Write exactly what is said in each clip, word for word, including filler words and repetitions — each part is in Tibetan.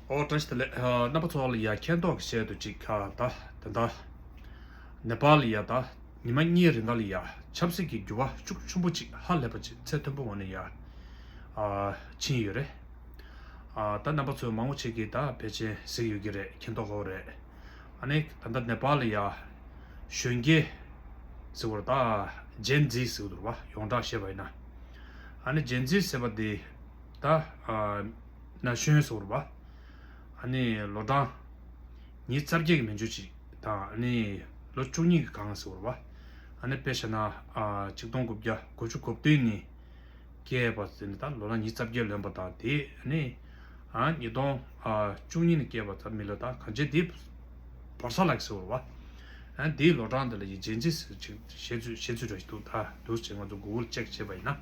ཨོ་བཀྲ་ཤིས་བདེ་ལེགས། ཨ། རྣམ་པ་ཚོ་ལ་ཡ་མཁྱེན་རྟོགས་ཀྱི་ཆེད་དུ་ཅིག་ཨ། ད་ད་ད་ནེ་པཱལ་ལ་ཡ་ད་ཉི་མ་གཉིས་རིང་ག་ལ་ཡ་ཆབ་སྲིད་ཀྱི་འགྱུར་བ་ཤུགས་ཆེན་པོ་ཅིག་ཧ་ལས་པ་ཅིག་ཚད་མཐོན་པོ་ངང་ནས་ཡ་ཨ་ཕྱིན་ཡོད་རེད། ཨ། ད་རྣམ་པ་ཚོས་མང་པོ་ཅིག་གིས་ད་ཕལ་ཆེར་གཟིགས་ཡོད་ཀྱི་རེད། མཁྱེན་རྟོགས་ཡོད་རེད། ཨ་ནི་ད་ལྟ་ནེ་པཱལ་ལ་ཡ་གཞོན་སྐྱེས་ཟེར་བ་ད་ཇེན་ཛི་ཟེར་བ་འདུག་བ། ཡོངས་གྲགས་བཤད་པ་ཡིན་ན། ཨ་ནི་ཇེན་ཛི་ཟེར་བ་དེ་ད་ཨ་ན་གཞོན་ཟེར་བ། ཨ་ནི་ལོ་གྲངས་ཉི་ཤུ་རྩ་བརྒྱད་ཀྱི་མན་ཆད་ཅིག་དང་། ཨ་ནི་ལོ་བཅུ་གཉིས་ཀྱི་སྒང་ཟེར་བ། ཨ་ནི་དཔེ་བཞག་ན་ཨ་ཆིག་སྟོང་དགུ་བརྒྱ་དགུ་བཅུ་གོ་བདུན་ནས་སྐྱེས་པ་ཟེར་ནས་ད་ལོ་ན་ཉི་ཤུ་རྩ་བརྒྱད་ལོན་པ་དང་། དེ་ནི་ཨ་ཉིས་སྟོང་ཨ་བཅུ་གཉིས་ནས་སྐྱེས་པ་ཙམ་མི་ལ་ད་གང་ཅི་དེ་བར་ས་ལ་ཟེར་བ། ཨ་དེའི་ལོ་གྲངས་དེ་ལ་ཡི་ཇེན་ཛི་ཟེར་ཅིག་བཤད་ཚུལ་བཤད་ཚུལ་འདྲ་ཞིག་འདུག་ད་འདུག་ཅེས་ང་ཚོ་གུ་གུལ་ཅེག་བྱས་པ་ཡིན་ན།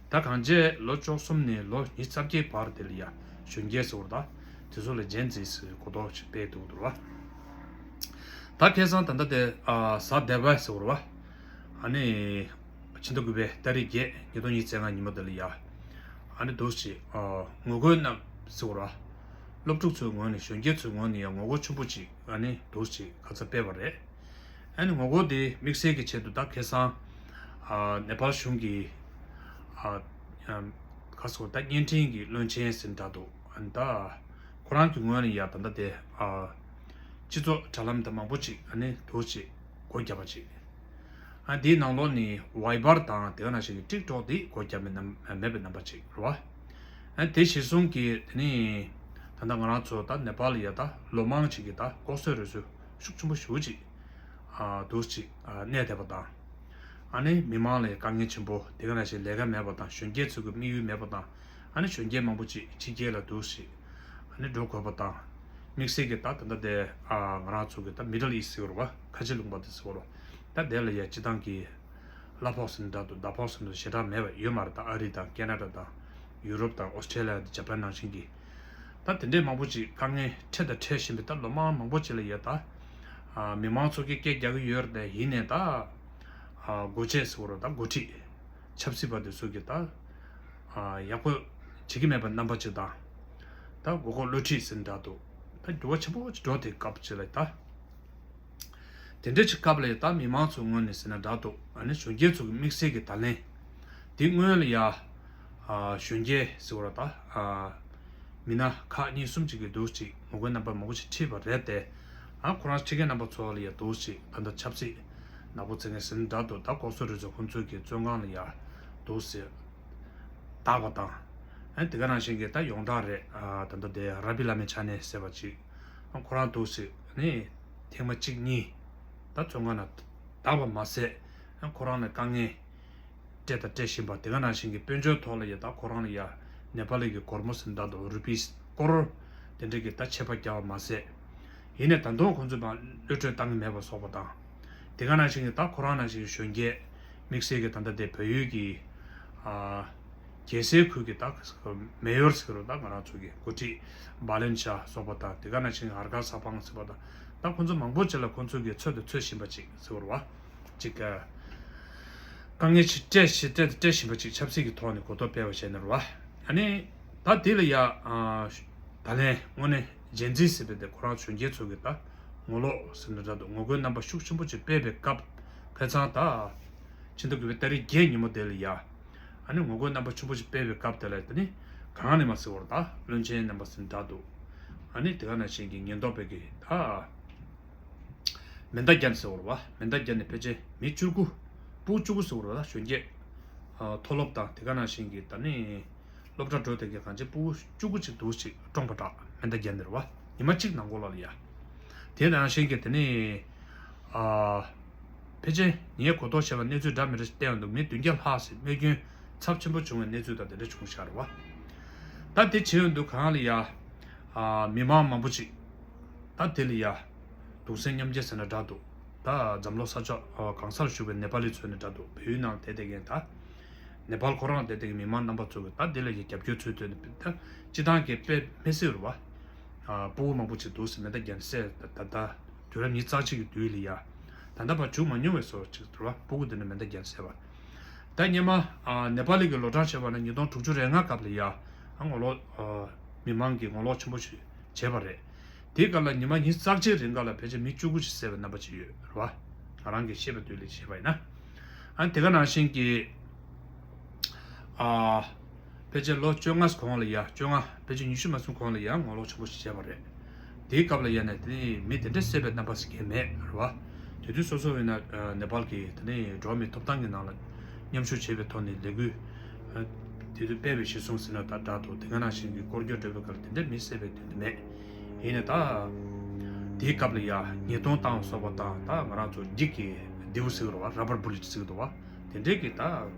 ད་གང་ཅི་ལོ་བཅུ་གསུམ་ནས་ལོ་ཉི་ཤུ་རྩ་བརྒྱད་བར་དེ་ལ་ཡ་གཞོན་སྐྱེས་ཟེར་བ། ད་དེ་ཚོ་ལ་ཇེན་ཛི་ཟེར་གོ་རྟོགས་ཅིག་སྤེལ་འདུག་འདུག་བ། ད་ཁ་སང་ད་ལྟ་དེ་ཨ་གཟའ་ཟླ་བ་ཟེར་བ། ཨ་ནི་ཕྱི་ཟླ་དགུ་པའི་ཏ་རིག་བརྒྱད་ཉིས་སྟོང་ཉི་ཤུ་རྩ་ལྔ་ཉིན་མོ་དེ་ལ་ཡ། ཨ་ནི་འདུག་ཅིག་ཨ་ངོ་རྒོལ་རྣམས་ཟེར་བ། སློབ་ཕྲུག་ཚོའི་ངོས་ནས་གཞོན་སྐྱེས་ཚོའི་ངོས་ནས་ཡང་ངོ་རྒོལ་ཆེན་པོ་ཅིག་ཨ་ནི་འདུག་ཅིག་ག་ཚོད་སྤེལ་བ་རེད། ཨ་ནི་ངོ་རྒོལ་དེ་དམིགས་བསལ་གྱི་ཆེད་དུ་ད་ཁ་སང་ཨ་ནེ་པཱལ་གཞུང་གི་ཨ་ཨ་ག་སོ་ད་བརྙན་འཕྲིན་གྱི་བློན་ཆེན་ཟེར་འདྲ་འདུག་ཨ་ནི་ད་ཁོ་རང་གི་ངོས་ནས་ཡ་ད་ལྟ་དེ་ཨ་སྤྱི་ཚོགས་དྲ་ལམ་དང་མང་པོ་ཅིག་ཨ་ནི་འདུག་ཅིག་སྒོ་བརྒྱབ་པ་ཅིག་ཨ་འདིའི་ནང་ལོགས་ནས་ཝའི་བར་དང་དེ་ག་ནང་བཞིན་གྱི་ཊིག་ཊོག་འདི་སྒོ་བརྒྱབ་མེད་རྣམ་མེད་པའི་རྣམ་པ་ཅིག་རེད་བ། ཨ་དེ་གཞིར་བཟུང་གིས་དེ་ནི་ད་ལྟ་ང་རང་ཚོ་ད་ནེ་པཱལ་ལ་ཡ་ད་ལོ་མང་ཅིག་གི་ད་ལྐོག་གསོད་རོལ་རྩེད་ཤུགས་ཆེན་པོ་ཞེ་པོ་ཅིག་ཨ་འདུག་ཅིག་ཨ་གནས་བསྡད་པ་དང་། ཨ་ནི་མི་མང་ལ་ཡ་དཀའ་ངལ་ཆེན་པོ། དེ་ག་ནང་བཞིན་ལས་ཀ་མེད་པ་དང་། གཞོན་སྐྱེས་ཚོ་གི་དམིགས་ཡུལ་མེད་པ་དང་། ཨ་ནི་གཞོན་སྐྱེས་མང་པོ་ཅིག་ཕྱི་རྒྱལ་ལ་འདུག་ཅིག་ཨ་ནི་འགྲོ་དགོས་པ་དང་། དམིགས་བསལ་གྱི་ད་ད་ལྟ་དེ་ཨ་ང་རང་ཚོ་གི་ད་མི་ཌལ་ཨི་སི་ཊི་ཟེར་བ། ཁ་ཆེ་ལུང་པ་དེ་ཟེར་བ། ད་དེ་ལ་ཡ་སྤྱི་བཏང་གི་གླ་ཕོགས་ཟེར་ན་འདྲ་འདུག་མདའ་ཕོགས་ཟེར་ན་ཞེ་དྲག་མེད་པ་ཡོད་མ་རེད། ད་ཨ་རི་དང་ཁེ་ན་ཌ་དང་ཡུ་རོབ་དང་ཨོ་སི་ཁྲེ་ལི་ཡ་དང་ཇ་པན་ནང་བཞིན་གྱི། ད་དེ་འདྲའི་མང་པོ་ཅིག་དཀའ་ངལ་འཕྲད་དང་འཕྲད་བཞིན་པའི་ད་ལོ་མང་མང་པོ་ཅིག་ལ་ཡ་ད་ཨ་མི་མང་ཚོ་གིས་སྐད་རྒྱག་གི་ཡོད་རེད། དེ་ཡིན་ནའི་ད་ཨ་འགོ་བྱེད་ཟེར་བ་རེད། ད་འགོ་ཁྲིད་ཆབ་སྲིད་པ་དེ་ཚོ་གིས་ད་ཨ་ཡག་པོ་བྱེད་ཀྱི་མེད་པའི་རྣམ་པ་ཅིག་དང་། ད་མགོ་སྐོར་བསླུ་བྲིད་ཟེར་ན་འདྲ་འདུག་ད་འགྱུར་བ་ཆེན་པོ་ཅིག་འགྲོ་དེ་སྐབས་ཅིག་ལ་ད། དེ་འདྲ་ཅིག་སྐབས་ལ་ཡ་ད་མི་མང་ཚོའི་ངོས་ནས་ཟེར་ན་འདྲ་འདུག་ཨ་ནི་གཞོན་སྐྱེས་ཚོ་གི་དམིགས་བསལ་གྱི་ད་ལན། དེ་སྔོན་ལ་ཡ་ཨ་གཞོན་སྐྱེས་ཟེར་བ་རེད། ད་ཨ་མི་སྣ་ཁག་གཉིས་གསུམ་ཅིག་གིས་འདུག་ཅིག་ངོ་རྒོལ་རྣམ་པ་མང་པོ་ཞིག་ཁྲིད་པ་རེད་དེ། ཨ་ཁོ་རང་ཁྲིད་མཁན་རྣམ་པ་ཚོ་ལ་ཡ་འདུག་ཅིག་ད་ལྟ་ཆབ་སྲིད་ནག་པོ་བརྩི་མཁན་ཟེར་ན་འདྲ་འདུག་ད་ལྐོག་གསོད་རོལ་རྩེད་ཁོང་ཚོས་ཀྱི་བཙོན་ཁང་ལ་ཡ་འདུག་ཟེར་བཏགས་པ་དང་། ཨ་དེ་ག་ནང་བཞིན་གྱི་ད་ཡོངས་གྲགས་རེད། ཨ་ད་ལྟ་དེ་ར་བི་ལ་མེ་ཆ་ནེ་ཟེར་བ་ཅིག་ཨ་ཁོ་རང་འདུག་ཟེར་ནས་ཐེངས་མ་གཅིག་གཉིས་ད་བཙོན་ཁང་ནང་བཏང་བ་མ་ཟད། ཨ་ཁོ་རང་ལ་དཀའ་ངལ་སྤྲད་དང་སྤྲད་བཞིན་པ། དེ་ག་ནང་བཞིན་གྱི་དཔལ་འབྱོར་ཐོག་ལ་ཡ་ད་ཁོ་རང་ལ་ཡ་ནེ་པ་ལི་གི་སྒོར་མོ་ཟེར་ན་འདྲ་འདུག་རུ་པིས་སྐོར་དེ་འདྲ་གི་ད་ཆད་པ་བརྒྱབ་པ་མ་ཟད། ཡིན་ནའི་ད་དུང་ཁོང་ཚོས་མར་གློད་གྲོལ་བཏང་གི་མེད་པ་སོགས་པ་དང་། དེ་ག་ནང་བཞིན་གྱི་ད་ཁོ་རང་ནང་བཞིན་གྱི་གཞོན་སྐྱེས་དམིགས་བསལ་གྱི་ད་ལྟ་དེ་བལ་ཡུལ་གྱི་ཨ་རྒྱལ་སའི་ཁུལ་གྱི་ད་མེ་ཡོར་ཟེར་རོ། ད་ང་རང་ཚོ་གི་འགོ་ཁྲིད་བྷ་ལན་ཤ་སོགས་པ་དང་། དེ་ག་ནང་བཞིན་ཧར་ག་ས་ཕང་ཟེར་བ་དང་། ད་ཁོང་ཚོ་མང་པོ་ཅིག་ལ་ཁོང་ཚོ་གི་འཚོལ་དང་འཚོལ་བཞིན་པ་ཅིག་ཟེར་བ་རེད་བ། ཅིག་ཨ་དཀའ་ངལ་ཅིག་སྤྲད་ཞེ་སྤྲད་དང་སྤྲད་བཞིན་པ་ཅིག་ཆབ་སྲིད་ཀྱི་ཐོག་ནས་གོ་རྟོགས་སྤེལ་བ་བྱས་ནས་རེད་བ། ཨ་ནི་ད་དེ་ལ་ཡ་ཨ་ད་ལན་དངོས་གནས་ཇེན་ཛི་ཟེར་བའི་དེ་ཁོ་རང་གཞོན་སྐྱེས་ཚོ་གི་ད་ངོ་ལོག་ཟེར་ན་འདྲ་འདུག་ངོ་རྒོལ་རྣམ་པ་ཤུགས་ཆེན་པོ་ཅིག་སྤེལ་བའི་སྐབས། ཁ་སང་ད་ཕྱི་ཟླ་དགུ་པའི་ཏ་རིག་བརྒྱད་ཉིན་མོ་དེ་ལ་ཡ། ཨ་ནི་ངོ་རྒོལ་རྣམ་པ་ཆེན་པོ་ཞིག་སྤེལ་བའི་སྐབས་དེ་ལ་དེ་ནི་གང་ནས་མ་ཟེར་བར་ད་བློན་ཆེན་རྣམ་པ་ཟེར་འདྲ་འདུག་ཨ་ནི་དེ་ག་ནང་བཞིན་གྱི་ཉེན་རྟོག་པས་ཀྱི་ད་མེ་མདའ་བརྒྱབ་ཟེར་བར་བ། མེ་མདའ་བརྒྱབ་ནས་ཕལ་ཆེར་མི་བཅུ་དགུ། ཕྲུ་གུ་བཅུ་དགུ་ཟེར་བར་བ་ད་གཞོན་སྐྱེས་ཨ་མཐོ་སློབ་དང་དེ་ག་ནང་བཞིན་གྱི་ད་ནི་སློབ་གྲྭ་འགྲོ་དེ་གའི་གང་ཅི་ཕྲུ་གུ་བཅུ་དགུ་ཅིག་འདུག་ཅིག་བཀྲོངས་པ་འདྲ། མེ་མདའ་བརྒྱབ་ནས་རེད་བ། ཉི་མ་གཅིག་ནང་ལོགས་ལ་ལ་ཡ། དེ་ནང་བཞིན་གྱི་དེ་ནི་ཨ་ཕལ་ཆེར་ངས་གོ་རྟོགས་བྱས་པ་གནས་ཚུལ་འདྲ་མི་འདྲ་ཞིག་བསྟན་ཡོང་འདུག་མི་བདུན་བརྒྱ་ལྷག་ཟིན་རྨས་སྐྱོན་ཚབས་ཆེན་པོ་བྱུང་བའི་གནས་ཚུལ་དང་དེ་འདྲ་བྱུང་ཤག་རེད་བ། ད་དེ་བྱས་ཡོང་དུས་གང་ལ་ཡ་ཨ་མི་མང་མང་པོ་ཅིག་ད་དེ་ལ་ཡ་གདུང་སེམས་མཉམ་སྐྱེད་ཟེར་ན་འདྲ་འདུག་ད་འཛམ་གླིང་ས་ཕྱོགས་ཨ་གང་སར་བཞུགས་པའི་ནེ་པ་ལི་ཚོ་ནི་འདྲ་འདུག་བལ་ཡུལ་ནང་བསྡད་བསྡད་མཁན་ད། ནེ་པཱལ་ཁོ་རང་བསྡད་དེ་གི་མི་མང་རྣམ་པ་ཚོ་གི་ད་དེ་ལ་ཡི་རྒྱབ་སྐྱོར་ཚུལ་དོན་ད་སྤྱི་བཏང་གི་དཔེ་མི་སྲིད་རུ་བ། ཨ་ཕྲུ་གུ་མང་པོ་ཅིག་འདུག་ཟེར་མེ་མདའ་བརྒྱབ་ནས་བསད། ད་ད་ད་དུས་རབས་ཉི་ཤུ་རྩ་གཅིག་གི་དུས་ལ་ཡ། ད་ལྟ་བར་བྱུང་མ་མྱོང་བའི་བཟོ་ཅིག་རུ་བ། ཕྲུ་གུ་དེ་འདྲ་མེ་མདའ་བརྒྱབ་ནས་བསད་པ། ད་སྔོན་མ་ཨ་ནེ་པཱལ་གི་ལོ་གྲངས་བྱས་པ་ན་ཉིས་སྟོང་དྲུག་ཅུ་རེ་ལྔ་སྐབས་ལ་ཡ། ཨ་ངོ་ལོག་ཨ་མི་མང་གི་ངོ་ལོག་ཆེན་པོ་ཞིག་ བྱས་པ་རེད། དེའི་སྐབས་ལ་ཉི་མ་ཉི་ཤུ་རྩ་གཅིག་རིང་ག་ལ་ཕལ་ཆེར་མི་བཅུ་དགུ་ཞིག་བསད་པའི་རྣམ་པ་ཅིག་ཡོད་རེད་བ། ང་རང་གིས་ཤེས་པ་དུས་ལ་བྱས་པ་ཡིན་ན། ཨ་དེ་ག་ནང་བཞིན་གྱི། ཨ། ཕལ་ཆེར་ལོ་བཅོ་ལྔ་གོང་ལ་ཡ་བཅོ་ལྔ་ཕལ་ཆེར་ཉི་ཤུ་མ་སོན་གོང་ལ་ཡ་ངོ་ལོག་ཆེན་པོ་ཞིག་བྱས་པ་རེད། དེའི་སྐབས་ལ་ཡ་ནས་དེ་ནི་མི་དེ་འདྲ་བསད་པའི་རྣམ་པ་ཞིག་གས་མེད་རེད་བ། དེ་དུས་སོ་སོ་ཡིན་ན་ནེ་པཱལ་གྱི་དེ་ནི་འགྲོ་བ་མིའི་ཐོབ་ཐང་གི་ནང་ལ་མཉམ་ཞུགས་བྱས་པའི་ཐོག་ནས་ལས་འགུལ་དེ་དུས་སྤེལ་བའི་གཞི་བཟུང་ཟིན་ན་ད་དྲག་འདུག་དེ་ག་ནང་བཞིན་གྱི་སྐོར་སྐྱོད་འགྲོ་བའི་སྐབས་དེ་འདྲ་མི་བསད་པའི་དོན་དུ་མེད། ཡིན་ནའི་ད། དེའི་སྐབས་ལ་ཡ་ཉེས་རྡུང་བཏང་བ་སོགས་པ་དང་ད་ང་རང་ཚོ་འགྱིག་གི་མདེའུ་ཟེར་གི་རེད་བ། ར་བར་བུ་ལེ་ཊི་ཟེར་གི་འདུག་བ། དེ་འདྲའི་གི་ད་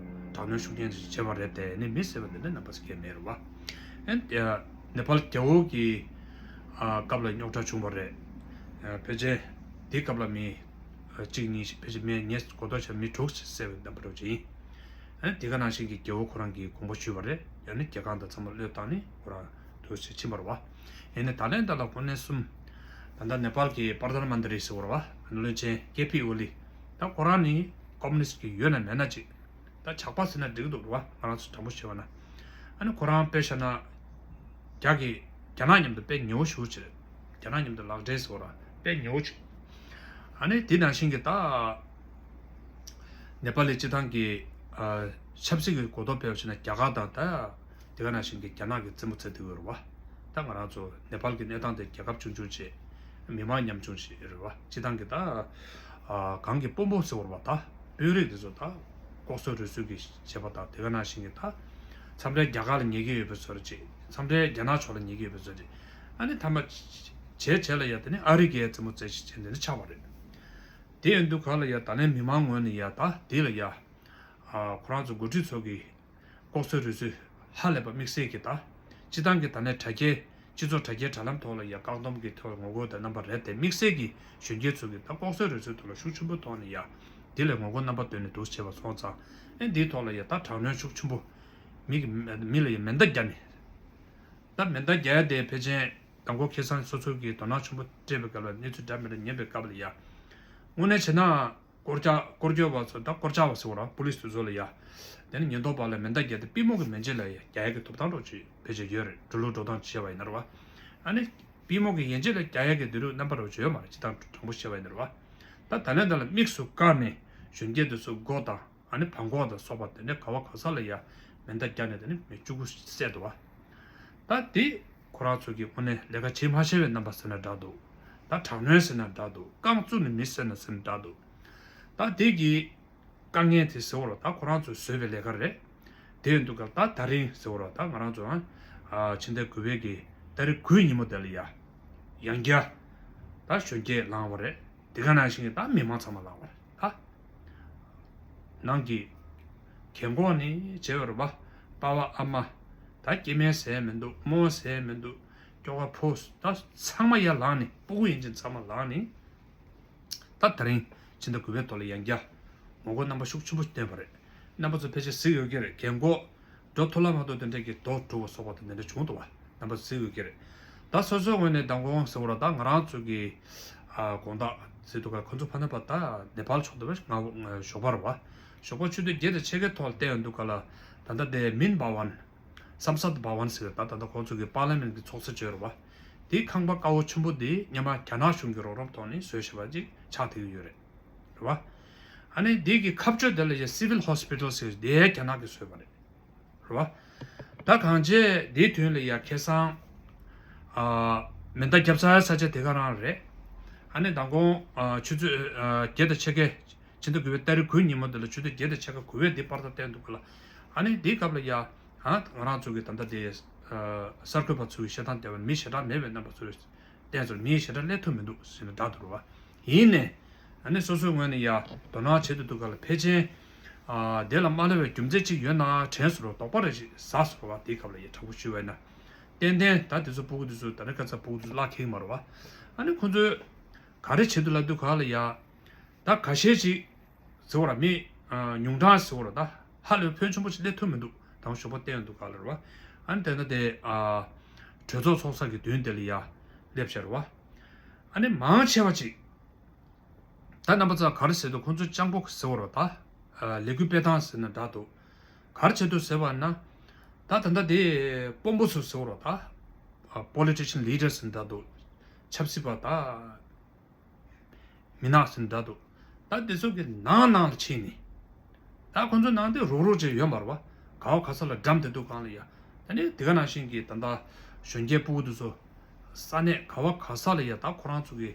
དྲག་གནོན་ཤུགས་ཆེན་བྱས་པ་རེད་དེ་ནི་མི་བསད་པ་དེ་འདྲ་རྣམ་པ་ཞིག་གས་མེད་རེད་བ། ཨན་ནེ་པཱལ་རྒྱལ་པོ་གི་སྐབས་ལ་རྙོག་དྲ་བྱུང་བ་རེད། ཕལ་ཆེར་དེའི་སྐབས་ལ་མི་གཅིག་གཉིས་ཕལ་ཆེར་མི་ངས་གོ་ཐོས་བྱས་མི་དྲུག་ཅིག་བསད་པའི་རྣམ་པ་འདྲ་བོ་ཅིག་ཡིན། ཨ་ནི་དེ་ག་ནང་བཞིན་གྱི་རྒྱལ་པོ་ཁོ་རང་གིས་དགོངས་པ་ཞུས་པ་རེད། ཡང་ན་རྒྱལ་ཁང་དང་ཚང་མ་བློས་བཏང་ནས་ཁོ་རང་དུ་ཕྱིན་པ་རེད་བ། ཡིན་ནའི་ད་ལན་ད་ལ་དངོས་གནས་གསུམ། ད་ལྟ་ནེ་པཱལ་གྱི་པར་དྷཱན་མན་ཏི་རི་ཟེར་བ་རེད་བ། བློན་ཆེན་ཀེ་པི་ཨོ་ལི། ད་ཁོ་རང་ནི་ཀོ་མུ་ནི་སི་ཊི་གི་ཡོད་ན་མེད་ན་ཅིག་ད་ཇག་པ་ཟེར་ན་འགྲིག་གི་འདུག་རེད་བ། ང་རང་ཚོ་དྲང་པོ་བཤད་པ་ན། ཨ་ནི་ཁོ་རང་དཔེ་བཞག་ན། རྒྱ་གི་རྒྱ་ནག་མཉམ་དུ་དཔེ་ཉེ་བོ་ཞེ་པོ་ཅིག་རེད། རྒྱ་ནག་མཉམ་དུ་ལག་འབྲེལ་ཟེར་བ་རེད་བ། དཔེ་ཉེ་བོ་ཅིག་ཨ་ནི་དེ་ནང་བཞིན་གྱི་ད། ནེ་པཱལ་ལི་སྤྱི་བཏང་གི་ཨ་ཆབ་སྲིད་ཀྱི་གོ་རྟོགས་སྤེལ་བ་བྱས་ན་རྒྱ་གར་དང་ད་དེ་ག་ནང་བཞིན་གྱི་རྒྱ་ནག་གི་རྩེད་མོ་རྩེ་བསྡད་ཡོད་རེད་བ། ད་ང་རང་ཚོ་ནེ་པཱལ་གྱི་གནས་སྟངས་དེ་རྒྱལ་ཁབ་ཆུང་ཆུང་བྱས། མི་མང་ཉམ་ཆུང་བྱས་རེད་བ། སྤྱི་བཏང་གི་ད་ཨ་གང་གི་དཔོན་པོ་ཟེར་བ་རེད་བ། ད་དཔོན་རིགས་དེ་ཚོ་ད་ལྐོག་གསོད་རུལ་སུངས་ཀྱི་བྱས་པ་དང་དེ་ག་ནང་བཞིན་གྱི་ད་མཚམས་རེ་རྒྱ་གར་ལ་ཉེས་ཀྱི་ཡོད་པའི་བཟོ་འདྲ་བྱས། མཚམས་རེ་རྒྱ་ནག་ཕྱོགས་ལ་ཉེས་ཀྱི་ཡོད་པའི་བཟོ་འདྲ། ཨ་ནི་མཐའ་མ་བྱས་བྱས་ལ་ཡ་དེ་ནི་ཨ་རི་གའི་རྩེད་མོ་རྩེ་བྱས་བྱས་འདི་ནི་ཆགས་པ་རེད། དེ་ཡིན་དུས་ག་ལ་ཡ་ད་ལན་མི་མང་ངོས་ནས་ཡ་ད་དེ་ལ་ཡ། ཨ་ཁོ་རང་ཚོ་འགོ་ཁྲིད་ཚོ་གི་ལྐོག་གསོད་རུལ་སུངས་ཧ་ལས་པ་དམིགས་བསལ་གྱི་ད། སྤྱི་བཏང་གི་ད་ལན་དྲ་རྒྱའི་སྤྱི་ཚོགས་དྲ་རྒྱའི་དྲ་ལམ་ཐོག་ལ་ཡ་བཀག་སྡོམ་གྱི་ཐོག་ངོ་རྒོལ་དང་རྣམ་པ་རེད་དེ། དམིགས་བསལ་གྱི་གཞོན་སྐྱེས་ཚོ་གི་ད་ལྐོག་གསོད་རུལ་སུངས་ཐོག་ལ་ཤུགས་ཆེན་པོ་ཐོག་ནས་ཡ། དེ་ལས་ངོ་རྒོལ་རྣམ་པ་བཏོན་ནས་འདུག་བྱས་པ་སོང་ཙང་། ཨེ་འདིའི་ཐོག་ལ་ཡ་ད་དྲག་གནོན་ཤུགས་ཆེན་པོ། མི་གི་མི་ལ་ཡ་མེ་མདའ་བརྒྱབ་ནས། ད་མེ་མདའ་བརྒྱབ་ཡ་དེ་ཕལ་ཆེར་མདང་དགོང་ཁ་སང་སོ་སོ་གི་དོ་སྣང་ཆེན་པོ་སྤྲད་པའི་སྐབས་ལ་གནས་ཚུལ་འདྲ་མི་འདྲ་ཉན་པའི་སྐབས་ལ་ཡ། དངོས་གནས་བྱས་ན། སྐོར་རྒྱག་སྐོར་སྐྱོད་པ་ཚོ་ད་སྐོར་རྒྱག་པ་ཟེར་བ་ར་པུ་ལིས་དེ་ཚོ་ལ་ཡ། དེ་ནི་ཉེན་རྟོག་པ་ལ་མེ་མདའ་བརྒྱབ་སྟེ་པུས་མོ་གི་མན་ཆད་ལ་ཡ་རྒྱག་ཡ་གི་ཐོབ་ཐང་རོགས་ཅིག་ཕལ་ཆེར་ཡོད་རེད། འགྲོ་ལུགས་འགྲོ་སྟངས་བྱས་པ་ཡིན་ན་རེད་བ། ཨ་ནི། པུས་མོ་གི་ཡན་ཆད་ལ་རྒྱག་ཡ་གི་དེ་རུ་རྣམ་པ་རོགས་ཅིག་ཡོད་མ་རེད། སྤྱི་བཏང་དྲང་པོ་བཤད་པ་ཡིན་ན་རེད་བ། ད་ད་ལན་ད་ལ་དམིགས་སུ་བཀར་ནས་གཞོན་སྐྱེས་དེ་ཚོ་མགོ་དང་ཨ་ནི་བྲང་ཁོག་དང་སོགས་པ་དེ་འདྲ་ག་བ་ག་ས་ལ་ཡ་མེ་མདའ་བརྒྱབ་ནས་དེ་ནི་མི་བཅུ་དགུ་བསད་འདུག་བ། ད་དེ། ཁོ་རང་ཚོ་གིས་དངོས་གནས་ལས་ཀ་བྱེད་མ་ཤེས་པའི་རྣམ་པ་ཟེར་ན་འདྲ་འདུག་ད་དྲག་གནོན་ཟེར་ན་འདྲ་འདུག་རྐང་བཙུགས་ནས་མི་བསད་ན་ཟེར་ན་འདྲ་འདུག་ད་དེ་གི་དཀའ་ངལ་དེ་ཟེར་བ་ར་ད་ཁོ་རང་ཚོས་བཟོས་པའི་ལས་ཀ་རེད། དེ་ཡིན་དུས་སྐབས་ད་ད་རིང་ཟེར་བ་ར་ད་ང་རང་ཚོ་ཨ་ཕྱི་ཟླ་དགུ་པའི་གི་ཏ་རིག་དགུའི་ཉིན་མོ་དེ་ལ་ཡ། ཡང་བསྐྱར་ད་གཞོན་སྐྱེས་ལངས་པ་རེད། དེ་ག་ནང་བཞིན་གྱི་ད་མི་མང་ཚང་མ་ལངས་པ་རེད་ད། ནང་གི་རྒན་གོག་ནས་བྱས་པ་རེད་པ། པ་ཕ་ཨ་མ། ད་སྐྱེ་དམན་ཟེར་མི་འདུག་རྨོ་ཟེར་མི་འདུག་སྐྱོ་ག་ཕོ་ད་ཚང་མ་ཡར་ལངས་ནས་སྤུ་གུ་ཡན་ཆད་ཚང་མ་ལངས་ནས། ད་ད་རིང་ཕྱི་ཟླ་དགུ་པའི་ཐོག་ལ་ཡང་བསྐྱར་ངོ་རྒོལ་རྣམ་པ་ཤུགས་ཆེན་པོ་བཏོན་པ་རེད། རྣམ་པ་ཚོ་ཕལ་ཆེར་གཟིགས་ཡོད་ཀྱི་རེད། རྒན་གོག་འགྲོ་ཐུབ་ལ་མ་ཐུབ་དེ་འདྲ་གི་རྡོ་འགྲོ་བ་སོགས་པ་དང་དེ་འདྲ་བྱུང་འདུག་བ། རྣམ་པ་ཚོ་གཟིགས་ཡོད་ཀྱི་རེད། ད་སོ་སོའི་ངོས་ནས་མདང་དགོང་ཟེར་བ་ར་ད་ང་རང་ཚོ་གི་ཨ་དགོང་དག་ཟེར་འདུག་ག་ཁོ་ཚོ་ཕ་ན་པ་ད་ནེ་པཱལ་ཕྱོགས་དུ་བས་ང་ཞོགས་པ་རེད་བ། ཞོགས་པ་ཆུ་ཚོད་བརྒྱད་དང་ཕྱེད་ཀའི་ཐོག་ལ་བལྟས་ཡོང་དུས་ག་ལ་ད་ལྟ་དེ་མིན་བྷ་ཝན། སམ་སད་བྷ་ཝན་ཟེར་ད་ད་ལྟ་ཁོང་ཚོ་གི་པར་ལི་མེན་གི་ཚོགས་སྡེ་བརྗོད་རེད་བ། དེའི་ཁང་པ་དཀར་པོ་ཆེན་པོ་དེ་སྔོན་མ་རྒྱ་ནག་གཞུང་གི་རོགས་རམ་ཐོག་ནས་བཟོས་བཞག་པ་ཅིག་ཆགས་བསྡད་ཀྱི་ཡོད་རེད། རེད་བ། ཨ་ནི་དེ་གི་ཁ་གཅོད་དེ་ལ་ཡ་སི་ཝིལ་ཧོ་སི་པི་ཊལ་ཟེར་དེ་རྒྱ་ནག་གིས་བཟོས་པ་རེད། རེད་བ། ད་གང་བྱས་དེའི་དོན་ལ་ཡ་ཁ་སང་ཨ་མེ་མདའ་བརྒྱབ་ཚར་ས་ཆ་དེ་ག་རང་རེད། ཨ་ནི་མདང་དགོང་ཨ་ཆུ་ཚོད་ཨ་བརྒྱད་དང་ཕྱེད་ཀའི་ཕྱི་ཟླ་དགུ་པའི་ཏ་རིག་དགུའི་ཉིན་མོ་དེ་ལ་ཆུ་ཚོད་བརྒྱད་དང་ཕྱེད་ཀ་དགུ་པའི་དེ་པར་ད་བསྟན་འདུག་ག་ལ། ཨ་ནི་དེའི་སྐབས་ལ་ཡ། ཨ་ང་རང་ཚོ་གི་ད་ལྟ་དེ་ཨ་གསར་འགོད་པ་ཚོ་གི་བཤད་སྟངས་དེ་བ་མི་ཞེ་དྲག་མེད་པའི་རྣམ་པ་ཚོས་བསྟན་ཚོར་མི་ཞེ་དྲག་སླེབས་ཐུབ་མི་འདུག་ཟེར་ནས་བསྒྲགས་འདུག་རེད་བ། ཡིན་ནའི་ཨ་ནི་སོ་སོའི་ངོས་ནས་ཡ་དོ་སྣང་བྱེད་དུ་འདུག་ག་ལ། ཕལ་ཆེར་ཨ་དེ་ལ་མ་སླེབས་པའི་རྒྱུ་མཚན་ཅིག་ཡོད་ན་དྲན་སོང་རོགས། དོགས་པ་རེ་ཞིག་ཟ་སོང་རོགས་བ། དེའི་སྐབས་ལ་ཡ་དྲང་པོ་ཞུས་པ་ཡིན་ན། ཏན་ཏན་ད་དེ་ཚོ་སྤུ་གུ་དེ་ཚོ་ད་རེས་ཁ་ཚ་སྤུ་གུ་དེ་ཚོ་བརླག་ཁེག་མ་རེད་བ། ཨ་ནི་ཁོང་ཚོས་ག་རེ་བྱེད་དུ་ལབ་དུས་ག་ལ་ཡ། ད་ཁ་ཤས་ཅིག་ཟེར་བ་ར་མི་ཉུང་གྲངས་ཟེར་བ་ར་ད་ཧ་ལས་ཕོན་ཆེན་པོ་ཅིག་སླེབས་ཐུབ་མི་འདུག་དང་ཞོགས་པ་བལྟས་ཡོང་དུས་ག་ལ་རེད་བ། ཨ་ནི་དེ་ན་དེ་གྲོས་ཚོགས་ཚོགས་ས་གི་མདུན་དེ་ལ་ཡ་སླེབས་ཤག་རེད་བ། ཨ་ནི་མང་ཆེ་བ་ཅིག་ད་རྣམ་པ་ཚོ་ག་རེ་ཟེར་འདུག་ཁོང་ཚོ་སྤྱང་པོ་ཟེར་བ་ར་ད་ལས་འགུལ་སྤེལ་སྟངས་ཟེར་ན་འདྲ་འདུག་ག་རེ་བྱེད་འདུག་ཟེར་བ་ན། ད་ད་ལྟ་དེ་དཔོན་པོ་ཚོ་ཟེར་བ་ར་ད་ པོ་ལི་ཊི་ཤན་ལི་ཌར་ཟེར་འདྲ་འདུག་ཆབ་སྲིད་པ་ད་མི་ནག་ཟེར་འདྲ་འདུག་ད་དེ་ཚོ་གི་ནང་ནང་ལ་ཕྱིན་ནས། ད་ཁོ་ཚོ་ནང་དེ་རུག་རུག་ཅིག་ཡོད་མ་རེད་བ། ག་བ་ག་ས་ལ་འགྲམ་དེ་འདུག་གང་ལ་ཡ། ད་ནི་དེ་ག་ནང་བཞིན་གྱི་ད་ལྟ་གཞོན་སྐྱེས་ཕྲུ་གུ་དེ་ཚོ་ས་གནས་ག་བ་ག་ས་ལ་ཡ། ད་ཁོ་རང་ཚོ་གི་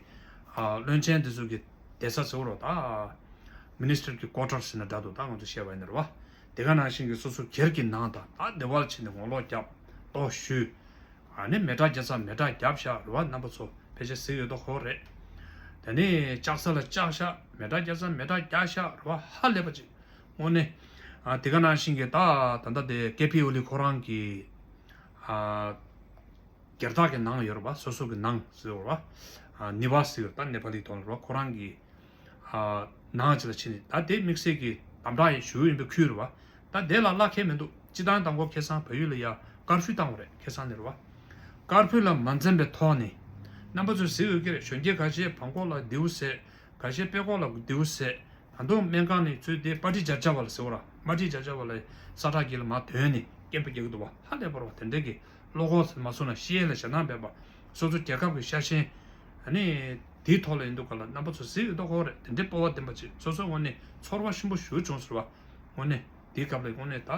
ཨ་བློན་ཆེན་དེ་ཚོ་གི་བསྡད་ས་ཟེར་བ་རེད། ད་མི་ནི་སི་ཊར་གི་ཀོ་ཊར་ཟེར་ན་འདྲ་འདུག་ད་ང་ཚོ་བཤད་པ་ཡིན་ན་རེད་བ། དེ་ག་ནང་བཞིན་གྱི་སོ་སོ་སྒེར་གྱི་ནང་དང་ད་སྡེ་བར་ཕྱིན་ནས་ངོ་ལོག་རྒྱབ། ལྟོ་ཞུས། ཨ་ནི་མེ་སྲེག་རྒྱག་ས་མེ་སྲེག་རྒྱབ་ཤག་རེད་བ། རྣམ་པ་ཚོ་ཕལ་ཆེར་གཟིགས་ཡོད་མདོག་ཁ་པོ་རེད། དེ་ནས་ལྕགས་ས་ལ་ལྕགས་ཤག་མེ་སྲེག་རྒྱག་ས་མེ་སྲེག་རྒྱག་ཤག་རེད་བ། ཧ་ལས་པ་ཅིག་དངོས་གནས། ཨ་དེ་ག་ནང་བཞིན་གྱི་ད་ད་ལྟ་དེ་ཀེ་པི་ཨོ་ལི་ཁོ་རང་གི་ཨ་སྒེར་བདག་གི་ནང་ཡོད་རེད་བ། སོ་སོ་གི་ནང་ཟེར་བ་རེད་བ། ཨ་ནི་བ་ཟེར་ད་ནེ་པ་ལི་ཐོག་ལ་རེད་བ། ཁོ་རང་གི་ཨ་ནང་ཅིག་ལ་ཕྱིན་ནས། ད་དེ་དམིགས་བསལ་གྱི་དམ་དྲག་ཞུ་ཡིན་པའི་ཁུལ་རེད་བ། ད་དེ་ལ་བླ་ཁེལ་མི་འདུག་སྤྱི་བཏང་དང་པོ་ཁ་སང་བལ་ཡུལ་ལ་ཡ་ཀར་ཕུའུ་བཏང་བ་རེད། ཁ་སང་ནས་རེད་བ། ཀར་ཕུའུ་ལ་མ་འཛེམས་པའི་ཐོག་ནས། རྣམ་པ་ཚོས་གཟིགས་ཡོད་ཀྱི་རེད། གཞོན་སྐྱེས་ཁ་ཤས་བྲང་ཁོག་ལ་མདེའུ་བསད། ཁ་ཤས་དཔྲལ་ཁོག་ལ་མདེའུ་བསད། ད་དུང་སྨན་ཁང་ནས་ཚུར་དེ་པར་ཊི་སྦྱར་བྱ་བ་ལ་ཟེར་བ་ར། པར་ཊི་སྦྱར་བྱ་བ་ལ་ས་ཁྲ་གི་ལ་མར་དོན་ནས་སྐད་འབོད་རྒྱག་གི་འདུག་བ། ཧ་ལས་པ་རེད་བ། དེ་འདྲ་གི་བློ་ཁོག་མ་བཟུང་ན་ཤེས་ཡས་ལ་ཞེད་སྣང་མེད་པ། སོ་སོ་རྒྱལ་ཁབ་ཀྱི་ཤ་ཞེན། ཨ་ནི་དེའི་ཐོག་ལ་ཡིན་འདུག་ག་ལ། རྣམ་པ་ཚོ་གཟིགས་ཡོད་མདོག་ཁ་པོ་རེད། དེ་འདྲའི་སྤོབས་པ་ལྡན་པ་ཅིག་སོ་སོ་དངོས་གནས་ཚོར་བ་ཆེན་པོ་ཞེ་པོ་བྱུང་ཟེར་བ། དངོས་གནས་དེའི་སྐབས་ལ་དངོས་གནས་ད་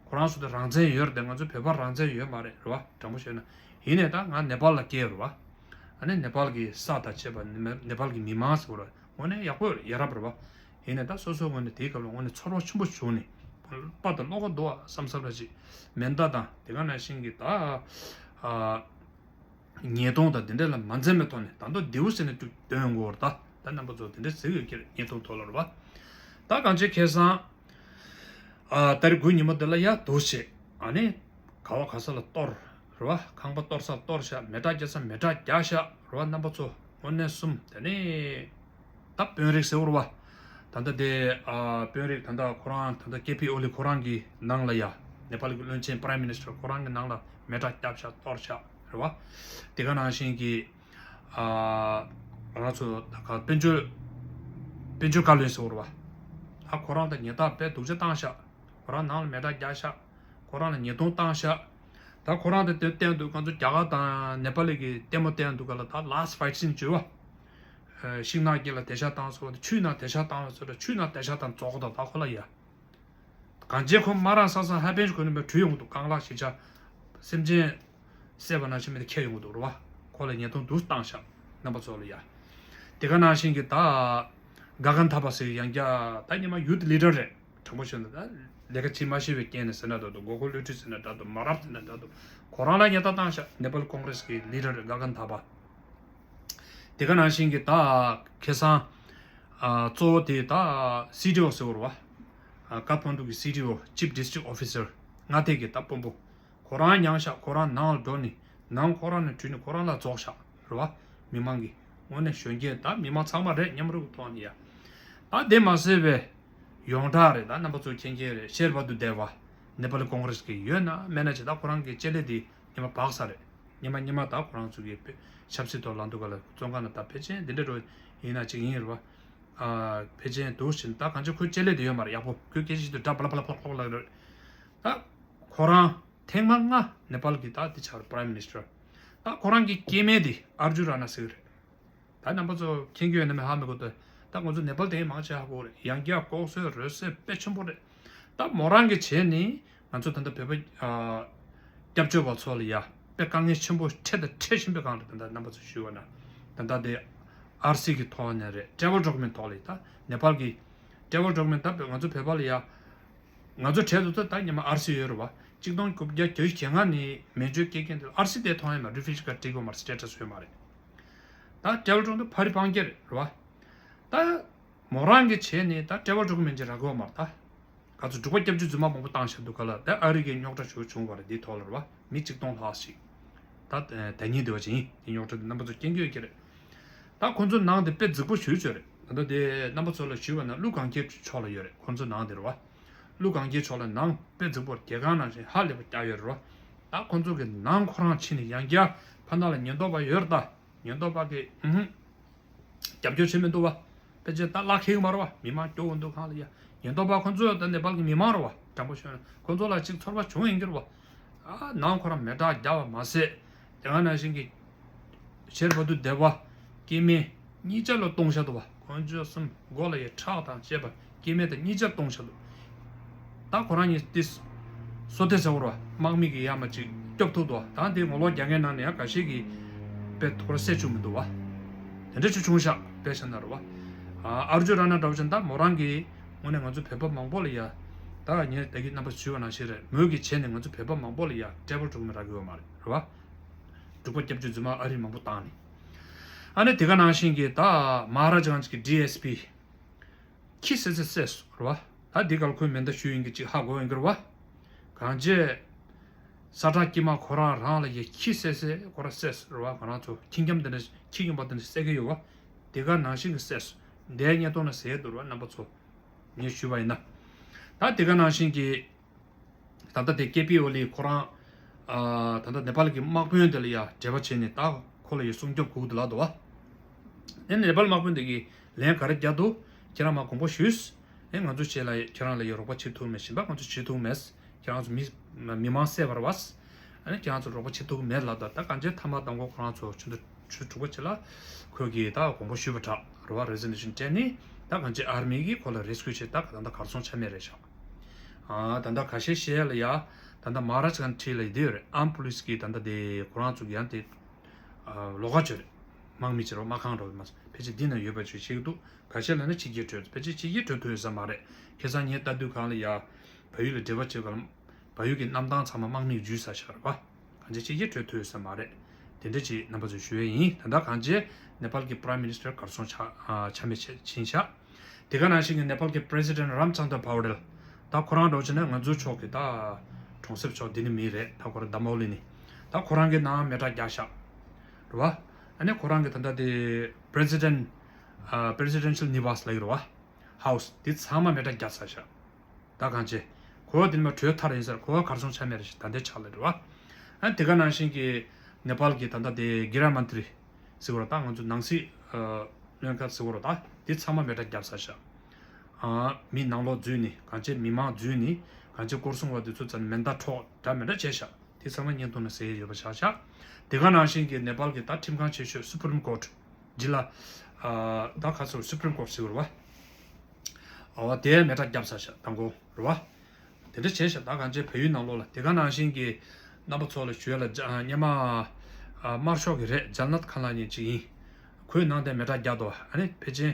ཁོ་རང་ཚོ་དེ་རང་བཙན་ཡོད་རེད་དེ། ང་ཚོ་བོད་པ་རང་བཙན་ཡོད་མ་རེད། རེད་བ། དྲང་པོ་བཤད་ན། ཡིན་ནའི་ད་ང་ནེ་པཱལ་ལ་སྐྱེས་རེད་བ། ཨ་ནི་ནེ་པཱལ་གྱི་ས་དང་བཅས་པ་ནེ་ནེ་པཱལ་གྱི་མི་མང་ཟེར་བ་རེད། དངོས་གནས་ཡག་པོ་རེད། ཡ་རབས་རེད་བ། ཡིན་ནའི་ད་སོ་སོ་དངོས་གནས་དེའི་སྐབས་ལ་དངོས་གནས་ཚོར་བ་ཆེན་པོ་བྱུང་ནས། དཔའ་དང་བློ་ཁོག་འདུག་བ་བསམ་བསམ་ར་ཅིག་མེ་མདའ་དང་དེ་ག་ནང་བཞིན་གྱི་ད་ཨ་ཉེས་རྡུང་དང་དེ་འདྲ་ལ་མ་འཛེམས་པའི་ཐོག་ནས། ད་མདོ་མདེའུ་ཟེར་ནས་ཅིག་འདོན་དགོས་རེད། ད་ད་རྣམ་པ་ཚོ་དེ་འདྲ་གཟིགས་ཡོད་ཀྱི་རེད། ཉེས་རྡུང་ཐོག་ལ་རེད་བ། ད་གང་ཅི་ཁ་སང་ཨ་ཏ་རིག་དགུ་ཉིན་མོ་དེ་ལ་ཡ་འདུག་བྱས། ཨ་ནི་ག་བ་ག་ས་ལ་གཏོར་རེད་བ། ཁང་པ་གཏོར་ས་གཏོར་ཤག་མེ་སྲེག་རྒྱག་ས་མེ་སྲེག་རྒྱག་ཤག་རེད་བ། རྣམ་པ་ཚོ་དངོས་གནས་གསུམ། དེ་ནས་ད་དཔོན་རིགས་ཟེར་བ་རེད་བ། ད་ལྟ་དེ་ཨ་དཔོན་རིགས་ད་ལྟ་ཁོ་རང་ད་ལྟ་ཀེ་པི་ཨོ་ལི་ཁོ་རང་གི་ནང་ལ་ཡ། ནེ་པཱལ་གྱི་བློན་ཆེན་Prime Minister ཁོ་རང་གི་ནང་ལ་མེ་སྲེག་བརྒྱབ་ཤག་གཏོར་ཤག་རེད་བ། དེ་ག་ནང་བཞིན་གྱི་ཨ་ང་ཚོ་ད་ག་དཔལ་འབྱོར་དཔལ་འབྱོར་བཀའ་བློན་ཟེར་བ་རེད་བ། ད་ཁོ་རང་ད་ཉེས་རྡུང་དཔེ་སྡུག་ཅག་བཏང་ཤག་ཁོ་རང་ནང་ལ་མེ་སྲེག་རྒྱག་ཤག་ཁོ་རང་ལ་ཉེས་རྡུང་བཏང་ཤག་ད་ཁོ་རང་དེ་དེ་བསྟན་འདུག་ང་ཚོ་རྒྱ་གར་དང་ནེ་པཱལ་གྱི་ལྟད་མོ་བསྟན་འདུག་ག་ལ། ད་last fight scene བརྗོད་བ། ཤིང་ནགས་དཀྱིལ་ལ་དེད་ཤག་བཏང་སོང་བ། ཆུའི་ནང་དེད་ཤག་བཏང་བ་སོང་། ཆུའི་ནང་དེད་ཤག་བཏང་རྫོགས་དང་། ད་ཁོ་ལ་ཡ། གང་ཅི་ཁོ་མ་རང་སང་སང་ཧ་པན་ཁོ་ནི་མ་བྲུས་ཡོང་གི་འདུག་རྐང་ལག་ཤི་ཆ། སེམས་ཅན་བསད་པ་ནང་བཞིན་མི་དེ་ཁྱེར་ཡོང་གི་འདུག་རེད་བ། ཁོ་ལ་ཉེས་རྡུང་སྡུག་བཏང་ཤག་རྣམ་པ་ཚོ་ལ་ཡ། དེ་ག་ནང་བཞིན་གྱི་ད་ག་གན་ཐ་པ་ཟེར་ཡང་བསྐྱར་ད་སྔོན་མ་ཡུ་ཐི་ལི་ཌར་རེད། དྲང་པོ་བཤད་ན་ད་ལས་ཀ་བྱེད་མ་ཤེས་པའི་རྐྱེན་ནས་ཟེར་ན་འདྲ་འདུག་མགོ་སྐོར་གློད་གྲོལ་ཟེར་ན་འདྲ་འདུག་མ་རབས་ཟེར་ན་འདྲ་འདུག་ཁོ་རང་ལ་ཉེས་རྡུང་བཏང་ཤག་ནེ་པཱལ་ཀོང་གྷི་རེས་ཀྱི་ལི་ཌར་ག་གན་ཐ་པ། དེ་ག་ནང་བཞིན་གྱི་ད་ཁ་སང་ཨ་གཙོ་བོ་དེ་ད་སི་ཌི་ཨོ་ཟེར་བ་རེད་བ། ཨ་ཀ་ཐ་མན་ཌུ་གི་སི་ཌི་ཨོ་Chief District Officer མངའ་སྡེ་གི་ད་དཔོན་པོ། ཁོ་རང་མྱངས་ཤག་ཁོ་རང་ནང་ལ་འགྲོ་ནས་ནང་ཁོ་རང་ནས་བྲུས་ནས་ཁོ་རང་ལ་རྫོགས་ཤག་རེད་བ། མི་མང་གི་དངོས་གནས་གཞོན་སྐྱེས་ད་མི་མང་ཚང་མ་རེད། མཉམ་རུབ་ཐོག་ནས་ཡ། ད་དེ་མ་ཟད་པའི་ཡོངས་གྲགས་རེད། ད་རྣམ་པ་ཚོ་མཁྱེན་མཁྱེན་རེད། ཤེར་བ་དུ་དེ་བ་ནེ་པཱལ་ཀོང་གྷི་རེས་ཀྱི་ཡོད་ན་མེད་ན་ཅི། ད་ཁོ་རང་གི་ལྕེ་ལེ་དེ་ཉི་མ་བག་ས་རེད། ཉི་མ་ཉི་མ་ད་ཁོ་རང་ཚོ་གི་ཆབ་སྲིད་ཐོག་ལ་འདུག་ག་ལ། བཙོན་ཁང་ན་ད་ཕལ་ཆེར་འདི་འདྲ་འགྲོ་ཡིན་ན་ཅིག་ཡིན་རེད་བ། ཨ་ཕལ་ཆེར་འདུག་བཞིན་ད་གང་ཅི་ཁོའི་ལྕེ་ལེ་དེ་ཡོད་མ་རེད། ཡག་པོ་ཁོའི་སྐད་ཆ་ཞིག་ཏུ་སྒྲ་བླ་བླ་ཕོག་ཕོག་ལ་རེད། ད་ཁོ་རང་ཐེངས་མ་ལྔ་ནེ་པཱལ་གི་ད་དེ་ཆགས་རེད། Prime Minister། ད་ཁོ་རང་གི་སྐྱེ་དམན་དེ་ཨར་ཇུ་ར་ན་ཟེར་གི་རེད། ད་རྣམ་པ་ཚོ་མཁྱེན་གྱི་ཡོད་ན་མེད་ཧ་མི་གོ། ད་ད་ང་ཚོ་ནེ་པཱལ་དེ་མང་ཆེ་ཧ་གོ་རེད། ཡང་བསྐྱར་ལྐོག་གསོད་རོལ་རྩེད་དཔེ་ཆེན་པོ་རེད། ད་མོ་རང་གི་བྱས་ནི་ང་ཚོ་ད་ལྟ་བོད་པ་ཨ་སྐྱབས་བཅོལ་བ་ཚོ་ལ་ཡ་དཔེ་དཀའ་ངལ་ཆེན་པོ་འཕྲད་དང་འཕྲད་བཞིན་པའི་སྒང་རེད། ད་ལྟ་རྣམ་པ་ཚོ་ཞུས་པ་ན་ད་ལྟ་དེ་ཨར་སི་གི་ཐོག་ནས་རེད། Travel Document ཐོག་ལ་ཡ། ད་ནེ་པཱལ་གི་Travel Document ད་ང་ཚོ་བོད་པ་ལ་ཡ། ང་ཚོ་གྲས་དུ་ད་ད་ཉི་མ་ཨར་སི་ཡོད་རེད་བ། གཅིག་སྟོང་དགུ་བརྒྱ་བརྒྱད་ཅུ་གྱ་ལྔ་ནས་མན་ཇུ་སྐྱེ་མཁན་དེ་ཨར་སི་དེ་མཐོང་ཡ་མ་རེད། རི་ཕུ་ཇི་ཀར་བྲིས་དགོས་མ་རེད། སི་ཊེ་ཊ་སི་ཡོད་མ་རེད། ད་Travel Document ད་ཕ་རི་སྤང་རྒྱ་རེད་རེད་བ། ད་མོ་རང་གི་བྱས་ནས་ད་Travel Document ཅིག་རག་གི་ཡོད་མ་རེད། ད་ག་ཚོད་འབྲུག་པ་སྐྱབས་བཅོལ་རྫུན་མ་མང་པོ་བཏང་བཞག་འདུག་ག་ལ། ད་ཨ་རི་གི་རྙོག་དྲ་ཞེ་པོ་བྱུང་བ་རེད། འདིའི་ཐོག་ལ་རེད་བ། མི་གཅིག་སྟོང་ལྷག་ཞིག་ད་ད་ཉིན་དེ་བ་ཅིག་ཡིན། དེ་རྙོག་དྲ་དེ་རྣམ་པ་ཚོ་མཁྱེན་གྱི་ཡོད་ཀྱི་རེད། ད་ཁོང་ཚོ་ནང་དེ་དཔེ་རྫིག་པོ་ཞེ་པོ་ཅིག་རེད། ད་ལྟ་དེ་རྣམ་པ་ཚོ་ལ་ཞུས་པ་ན་ཀླུ་གན་རྒྱལ་ཕྱོགས་ལ་ཡོད་རེད། ཁོང་ཚོ་ནང་དེ་རེད་བ། ཀླུ་གན་རྒྱལ་ཕྱོགས་ལ་ནང་དཔེ་རྫིག་པོ་རྒྱལ་ཁང་ནང་བཞིན་ཧ་ལས་པ་རྒྱག་ཡོད་རེད་བ། ད་ཁོང་ཚོ་གི་ནང་ཁོ་རང་ཕྱིན་ནས་ཡང་བསྐྱར་ཕ་ནང་ལ་ཉེན་རྟོག་པ་ཡོད་རེད། ད་ཉེན་རྟོག་པ་གི་ཨུ་ཧུ། རྒྱབ་སྐྱོར་བྱེད་མི་འདུག་བ། ཕལ་ཆེར་ད་གླགས་ཁེལ་གི་མ་རེད་བ། མི་མང་སྐྱོ་བོ་འདུག་གང་ལ་ཡ། ཉེན་རྟོག་པ་ཁོ་ཚོ་ད་ནེ་པཱལ་གི་མི་མང་རེད་བ། དྲང་པོ་ཤོད་ན་ཁོ་ཚོ་ལ་ཅིག་ཚོར་བ་བྱུང་ཡིན་གྱི་རེད་བ། ཨ་ནང་ཁོ་རང་མེ་སྲེག་རྒྱག་པ་མ་ཟད། དེ་ག་ནང་བཞིན་གྱི་ཤེར་བ་དུ་སྡེ་པ་སྐྱེ་དམན་གཉིས་ཆར་ལ་སྟོང་བཞག་འདུག་བ། དཀོན་མཆོག་གསུམ་མགོ་ལ་ཡ་ཁྲག་དང་བཅས་པ་སྐྱེ་དམན་དང་གཉིས་ཆར་སྟོང་བཞག་འདུག་ད་ཁོ་རང་གཉིས་ཏིས་སོ་ཏེ་ཟེར་བ་རེད་བ། དམག་མི་གི་ཡ་མ་ཅིག་སྐྱོབ་ཐུབ་འདུག་ད་དེ་ངོ་ལོག་རྒྱག་མཁན་ནང་ནས་ཡང་འགའ་ཤས་ཀྱིས་དཔེ་ཐོ་ར་བསད་བཅུག་མི་འདུག་བ། དེ་འདྲ་ཅིག་བྱུང་ཤག་དཔེ་བཤད་ན་རེད་བ། ཨ་ཨར་ཇུ་ར་ན་འདྲ་བོ་ཅན་ད་མོ་རང་གི་ངོས་ནས་ང་ཚོ་བོད་པ་མང་པོ་ལ་ཡ། ད་ངས་ད་གི་རྣམ་པ་ཞུས་པ་ནང་བཞིན་རེད། མོས་གི་བྱས་ནས་ང་ཚོ་བོད་པ་མང་པོ་ལ་ཡ་ཊེ་བལ་འགྲོ་གི་མི་རག་གི་ཡོད་མ་རེད་རེད་བ། འབྲུག་པ་སྐྱབས་བཅོལ་རྫུན་མ་ཨ་རི་མང་པོ་བཏང་ནས། ཨ་ནི་དེ་ག་ནང་བཞིན་གྱི་ད་མ་ཧ་ར་ཇ་གང་ཅིག་གི་ཌི་ཨེས་པི་ཁྱི་སེ་སེ་བསད་སོང་རེད་བ། ད་འདི་ག་ལ་ཁོས་མེ་མདའ་གཞུས་ཡིན་གྱི་ཅིག་ཧ་གོ་ཡིན་གྱི་རེད་བ། གང་བྱས། ས་ཁྲ་དཀྱིལ་མ་ཁོ་རང་རང་ལ་ཡ་ཁྱི་སེ་སེ་ཁོ་རང་བསད་སོང་རེད་བ། ཁོ་རང་ཚོ་ཁྱི་འཁྱམ་དེ་འདྲ་ཁྱི་འཁྱམ་པ་དེ་འདྲ་བསད་ཀྱི་ཡོད་བ། དེ་ག་ནང་བཞིན་གྱི་བསད་སོང་། འདས་ཉེས་རྡུང་ན་ཟེར་འདུག་རེད་བ་རྣམ་པ་ཚོ། ངས་ཞུས་པ་ཡིན་ན། ད་དེ་ག་ནང་བཞིན་གྱི། ད་ལྟ་དེ་ཀེ་པི་ཨོ་ལི་ཁོ་རང་། ཨ་ད་ལྟ་ནེ་པཱལ་གྱི་དམག་དཔོན་དེ་ལ་ཡ་འབྲེལ་བ་བྱས་ནས་ད་ཁོ་ལ་ཡ་སྲུང་སྐྱོབ་དགོས་ཀྱི་འདུག་ལབ་འདུག་བ། ཨེ་ནེ་པཱལ་དམག་དཔོན་དེ་གིས་ལན་ག་རེ་བརྒྱབ་འདུག་ཁྱེད་རང་མ་དགོངས་པ་ཞུས། ཨེ་ང་ཚོ་བཅས་ལ་ཁྱེད་རང་ལ་ཡ་རོགས་པ་བྱེད་ཐུབ་མེད། གཞན་པ་ང་ཚོ་བྱེད་ཐུབ་མེད། ཁྱེད་རང་ཚོ་མི་མི་མང་བསད་པ་རེད་བ། ཨ་ནི་ཁྱེད་རང་ཚོ་རོགས་པ་བྱེད་ཐུབ་མེད་ལབ་འདུག་ད་གང་ཅི་ཐ་མ་དང་པོ་ཁོ་རང་ཚོ་ཆུ་ཚོད་དྲུག་པ་ཅིག་ལ་ཁོས་གིས་ད་དགོངས་པ་ཞུས་པ་འདྲ་རེད་བ། རེ་ཟི་ནེ་ཤན་སྤྲད་ནས་ད་གང་ཅི་ཨར་མི་གིས་ཁོ་ལ་རེ་སྐུལ་བྱས། ད་ད་ལྟ་གར་སོང་ཆ་མེད་རེད་ཤག་ཨ་ད་ལྟ་ཁ་ཤས་བཤད་ལ་ཡ། ད་ལྟ་མ་ཧ་ར་ཇ་གྷན་ཊི་ལ་ཡི་དེ་ཡོད་རེད། ཨམ་པུ་ལིས་ཀྱི་ད་ལྟ་དེ་ཁོ་རང་ཚོ་གི་ཡང་དེ་ཨ་ལོགས་ཀ་ཅིག་རེད། དམག་མི་ཅིག་རེད་བ། དམག་ཁང་རེད་བ། ཕལ་ཆེར་འདི་ན་ཡོད་པ་ཅིག་བཤད་ཀྱི་འདུག་ཁ་ཤས་ལ་ནི་ཕྱི་རྒྱལ་བྲོས། ཕལ་ཆེར་ཕྱི་རྒྱལ་བྲོས་ཐུབ་ཡོད་ས་མ་རེད། ཁ་སང་ངས་ལྟ་དུས་གང་ལ་ཡ། བལ་ཡུལ་ལ་འབྲེལ་བ་བྱེད་སྐབས་བལ་ཡུལ་གྱི་གནམ་ཐང་ཚང་མ་དམག་མིས་འཇུས་ཚར་ཤག་རེད་བ། གང་ཅི་ཕྱི་རྒྱལ་བྲོས་ཐུབ་ཡོད་ས་མ་རེད། དེ་འདྲ་ཅིག་རྣམ་པ་ཚོར་ཞུ་ཡས་ཡིན། ད་ལྟ་གང་ཅི་ནེ་པཱལ་གྱི་པ་རའིམ་མི་ནི་སི་ཊར་གར་སོང་ཆ་ཨ་ཆ་མེད་ཕྱིན་ཤག་དེ་ག་ནང་བཞིན་གྱི་ནེ་པཱལ་གྱི་པི་རེ་སི་ཌེན་ཊི་རམ་ཅན་དྲ་པོ་ཊེལ། ད་ཁོ་རང་འདྲ་བྱས་ན་ང་ཚོའི་ཕྱོགས་ཀྱི་ད་གྲོང་གསེབ་ཕྱོགས་འདི་ནས་མི་རེད། ད་ཁོ་རང་དམ་བོ་ལི་ནས། ད་ཁོ་རང་གི་ནང་མེ་སྲེག་རྒྱག་ཤག་རེད་བ། ཨ་ནི་ཁོ་རང་གི་ད་ལྟ་དེ་པི་རེ་སི་ཌེན་ཊི་ཨ་པི་རེ་སི་ཌེན་ཤལ་ནི་ཝཱ་སི་ལབ་ཀྱི་རེད་བ། ཧའུ་སི་དེ་ཚང་མ་མེ་སྲེག་རྒྱག་ཚར་ཤག་ད་གང་ཅི། ཁོ་བོ་དེ་ནས་མ་བྲོས་ཐར་ཡིན་ཟེར། ཁོ་བོ་གར་སོང་ཆ་མེད་རེད་ཤག་ད་ལྟའི་ཆ་ལ་རེད་བ། ཨ་དེ་ག་ནང་བཞིན་གྱི་ནེ་པཱལ་གྱི་ད་ལྟ་དེ་གྷི་ར་མན་ཏི་རི་ཟེར་བ་རེད། ད་ང་ཚོ་ནང་སྲིད་ཨ་བློན་ཁག་ཟེར་བ་རེད། ད་དེ་ཚང་མ་མེ་སྲེག་བརྒྱབ་ཚར་ཤག་ཨ་མི་ནང་ལོགས་འཛུལ་ནས་གང་ཅི་མི་མང་འཛུལ་ནས་གང་ཅི་སྐོར་སྲུང་བ་དེ་ཚོ་ཙམ་མེ་མདའ་འཕྲོག་འདྲ་མི་འདྲ་བྱས་ཤག་དེ་ཚང་མ་བརྙན་ཐུང་ནང་གསལ་ཡོད་པ་ཆགས་ཤག་དེ་ག་ནང་བཞིན་གྱི་ནེ་པཱལ་གྱི་ད་ཁྲིམས་ཁང་ཆེ་ཤོས་སུ་པི་རིམ་ཀོར་ཊི་ཇི་ལ། ཨ་ད་ཁ་སོ་སུ་པི་རིམ་ཀོར་ཊི་ཟེར་བ་རེད་བ། ཨ་བ་དེ་མེ་སྲེག་བརྒྱབ་ཚར་ཤག་དང་པོ་རེད་བ། དེ་འདྲ་བྱས་ཤག་ད་གང་ཅི་བལ་ཡུལ་ནང་ལོགས་ལ། དེ་ག་ནང་བཞིན་གྱི་རྣམ་པ་ཚོ་ལ་ཞུ་ཡ་ལ་ཇ་སྔོན་མ་ཨ་དམར་ཤོག་གི་རེད། ཇལ་ནཱཐ་ཁ་ལ་ཉིན་ཅིག་ཡིན། ཁོའི་ནང་དེ་མེ་སྲེག་བརྒྱབ་འདུག་ཨ་ནི་ཕལ་ཆེར་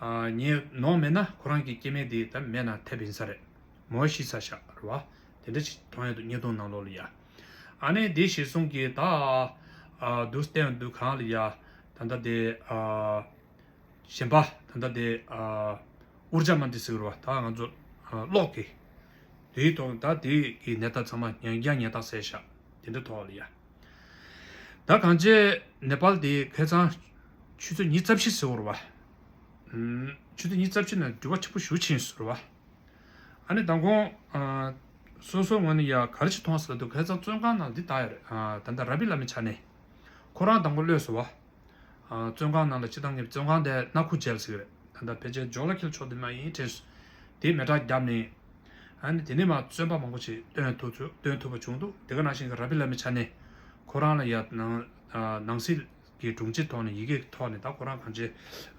ཨ་ངས་ནོར་མེད་ན་ཁོ་རང་གི་སྐྱེ་དམན་དེ་ད་མེ་ནང་ཐེབས་ཡིན་ས་རེད། མོ་ཤི་ཚར་ཤག་རེད་བ། དེ་འདྲ་ཞིག་མཐོང་ཡ་འདུག་བརྙན་ཐུང་ནང་ལོགས་ལ་ཡ། ཨ་ནི་དེ་གཞིར་བཟུང་གིས་ད་ཨ་འདུག་བལྟས་འདུག་གང་ལ་ཡ། ད་ལྟ་དེ་ཨ་གཞན་པ་ད་ལྟ་དེ་ཨ་ཨུར་ཇ་མན་ཏི་ཟེར་བ་རེད་བ། ད་ང་ཚོ་ཨ་གློག་གི་དེའི་ཐོག་ད་དེ་གི་ནད་རྟགས་ཚང་མ་ཉན་རྒྱ་ཉན་རྟགས་གསལ་ཤག་དེ་འདྲ་ཐོག་ལ་ཡ། ད་གང་ཅི་ནེ་པཱལ་དེ་ཁ་སང་ཆུ་ཚོད་ཉི་ཤུ་རྩ་བཞི་ཟེར་བ་རེད་བ། ཨུམ། ཆུ་ཚོད་ཉི་ཤུ་རྩ་བཞི་ནང་འགྱུར་བ་ཆེན་པོ་ཞིག་ཕྱིན་ཟེར་བ། ཨ་ནི་མདང་དགོང་ཨ་སོ་སོའི་ངོས་ནས་ཡ་ག་རེ་ཞིག་མཐོང་ཟེར་དུས་ཁ་སང་བཙོན་ཁང་ནང་འདི་ལྟར་ཡོད་རེད། ཨ་ད་ལྟ་ར་བི་ལ་མི་ཆ་ནས་ཁོ་རང་མདང་དགོང་གློད་སོང་བ། ཨ་བཙོན་ཁང་ནང་ལ་སྤྱིར་བཏང་གི་བཙོན་ཁང་དེ་ནག་ཁུ་ཇེལ་ཟེར་གི་རེད། ད་ལྟ་ཕལ་ཆེར་ཇོ་ལ་ཁེལ་ཕྱོགས་དེ་མ་ཡིན་དྲན་སོང་། དེ་མེ་སྲེག་བརྒྱབ་ནས། ཨ་ནི་དེ་ནས་མར་བཙོན་པ་མང་པོ་ཞིག་བཏོན་ཐུབ་ཚུལ་བཏོན་ཐུབ་པ་བྱུང་འདུག་དེ་ག་ནང་བཞིན་གྱི་ར་བི་ལ་མི་ཆ་ནས་ཁོ་རང་ལ་ཡ་ནང་ཨ་ནང་སྲིད་ཀྱི་དྲུང་ཆེ་ཐོག་ནས་ཡི་གེ་ཐོག་ནས་ད་ཁོ་རང་གང་ཅི་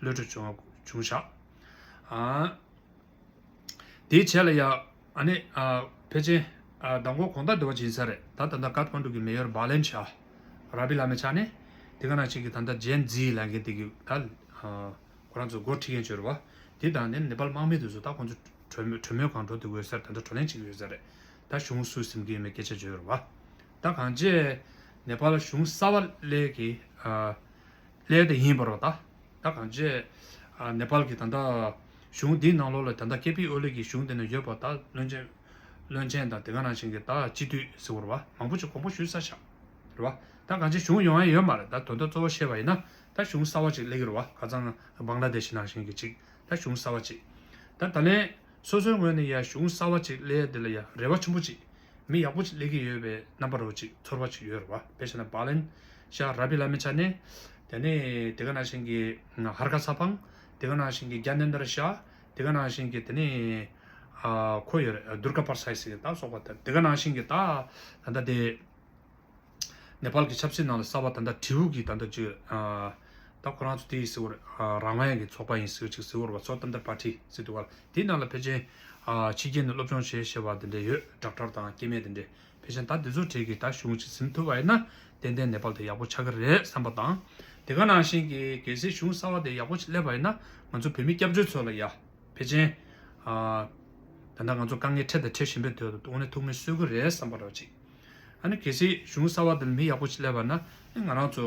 གློད་གྲོལ་བྱུང་བྱུང་བཞག་ཨ། དེའི་རྗེས་ལ་ཡ། ཨ་ནི་ཨ་ཕལ་ཆེར་ཨ་མདང་དགོང་དགོང་དག་འདི་བ་ཇི་ཡིན་ས་རེད། ད་ད་ལྟ་ཀ་ཐ་མན་ཌུ་གི་མེ་ཡོར་བྷ་ལེན་ཤ་ར་བི་ལ་མི་ཆ་ནས་དེ་ག་ནང་བཞིན་གྱི་ད་ལྟ་ཇེན་ཛི་ལབ་མཁན་དེ་གི་ད་ཨ་ཁོ་རང་ཚོ་འགོ་ཁྲིད་མཁན་ཅིག་ཡོད་རེད་བ། དེ་དང་ནི་ནེ་པཱལ་དམག་མི་དེ་ཚོ་ད་ཁོང་ཚོ་གྲོས་མོལ་གྲོས་མོལ་སྒང་འགྲོ་འདོད་ཀྱི་ཡོད་ས་རེད། ད་ལྟ་བགྲོ་གླེང་བྱེད་ཀྱི་ཡོད་ས་རེད། ད་གཞུང་སུས་འཛིན་གྱི་ཡོད་མེད་སྐད་ཆ་བརྗོད་ཡོད་རེད་བ། ད་གང་ཅི་ནེ་པཱལ་གཞུང་གསར་བ་སླེབས་ཀྱི་ཨ་སླེབས་དེ་ཡིན་པ་རེད་བ། ད་ད་གང་ཅི་ཨ་ནེ་པཱལ་གྱི་ད་ལྟ་གཞུང་འདིའི་ནང་ལོགས་ལ་ད་ལྟ་ཀེ་པི་ཨོ་ལི་གི་གཞུང་དེ་ནས་ཡོད་པ་ད་བློན་ཆེན་བློན་ཆེན་དང་དེ་ག་ནང་བཞིན་གྱི་ད་སྤྱི་འཐུས་ཟེར་བ་རེད་བ། མང་པོ་ཅིག་དགོངས་པ་ཞུས་ཚར་ཤག་རེད་བ། ད་གང་ཅི་གཞུང་ཡོང་ཡ་ཡོད་མ་རེད། ད་དོན་དག་གཙོ་བོ་བཤད་པ་ཡིན་ན་ད་གཞུང་གསར་བ་ཅིག་སླེབས་ཀྱི་རེད་བ། ཁ་སང་བང་ལ་དེ་ཤི་ནང་བཞིན་གྱི་ཅིག་ད་གཞུང་གསར་བ་ཅིག་ད་ད་ལན་སོ་སོའི་ངོས་ནས་ཡ་གཞུང་གསར་བ་ཅིག་སླེབས་དེ་ལ་ཡ་རེ་བ་ཆེན་པོ་ཅིག་མི་ཡག་པོ་ཅིག་སླེབས་ཀྱི་ཡོད་པའི་རྣམ་པ་རོ་ཅིག་ཚོར་བ་ཅིག་ཡོད་རེད་བ། དཔེ་བྱས་ན་བྷ་ལེན་ཤ་ར་བི་ལ་མི་ཆ་ནས། དེ་ནས་དེ་ག་ནང་བཞིན་གྱི་ཧར་ཁ་ས་ཕང་། དེ་ག་ནང་བཞིན་གྱི་གྱ་ནེན་དར་ཤ། དེ་ག་ནང་བཞིན་གྱི་དེ་ནས་ཨ་ཁོ་ཡོད་རེད། དུར་ག་པར་སའི་སི་ད་སོགས་པ་དེ་དེ་ག་ནང་བཞིན་གྱི་ད་ད་ལྟ་དེ། ནེ་པཱལ་གྱི་ཆབ་སྲིད་ནང་ལ་གསར་པ་ད་ལྟ་དྲིལ་བུ་གི་ད་ལྟ་ཅིག་ཨ། ད་ཁོ་རང་ཚོ་དེ་ཡི་ཟེར་བ་རེད། ཨ། རང་དབང་གི་ཚོགས་པ་ཡིན་ཟེར་ཅིག་ཟེར་བ་རེད་བ། སོ་ཏན་ཏར་པར་ཊི་ཟེར་འདུག་བ། དེའི་ནང་ལ་ཕལ་ཆེར་ཨ། ཕྱི་རྒྱལ་ནས་སློབ་སྦྱོང་བྱས་བྱས་པ་དེ་འདྲ་ཡོད། ཌོག་ཊར་དང་སྐྱེ་དམན་དེ་འདྲ། ཕལ་ཆེར་ད་དེ་ཚོ་གྲས་ཀྱིས་ད་གཞུང་ཅིག་འཛིན་ཐུབ་པ་ཡིན་ན་ཏན་ཏན་ནེ་པཱལ་དེ་ཡག་པོ་ཆགས་ཀྱི་རེད་བསམ་པ་དང་། དེ་ག་ནང་བཞིན་གྱི་གལ་སྲིད་གཞུང་གསར་པ་དེ་ཡག་པོ་ཅིག་སླེབས་པ་ཡིན་ན་ང་ཚོ་བོད་མི་སྐྱབས་བཅོལ་ཚོ་ལ་ཡ། ཕལ་ཆེར། ཨ། ད་ལྟ་ང་ཚོ་དཀའ་ངལ་འཕྲད་དང་འཕྲད་བཞིན་པའི་དུས་དུ་དངོས་གནས་ཐུགས་སྨོན་གསོས་ཀྱི་རེད་བསམ་པ་འདྲ་བོ་ཅིག་ཨ་ནི་གལ་སྲིད་གཞུང་གསར་པ་དེ་ལ་མི་ཡག་པོ་ཅིག་སླེབས་པ་ན་ཨ་ནི་ང་རང་ཚོ།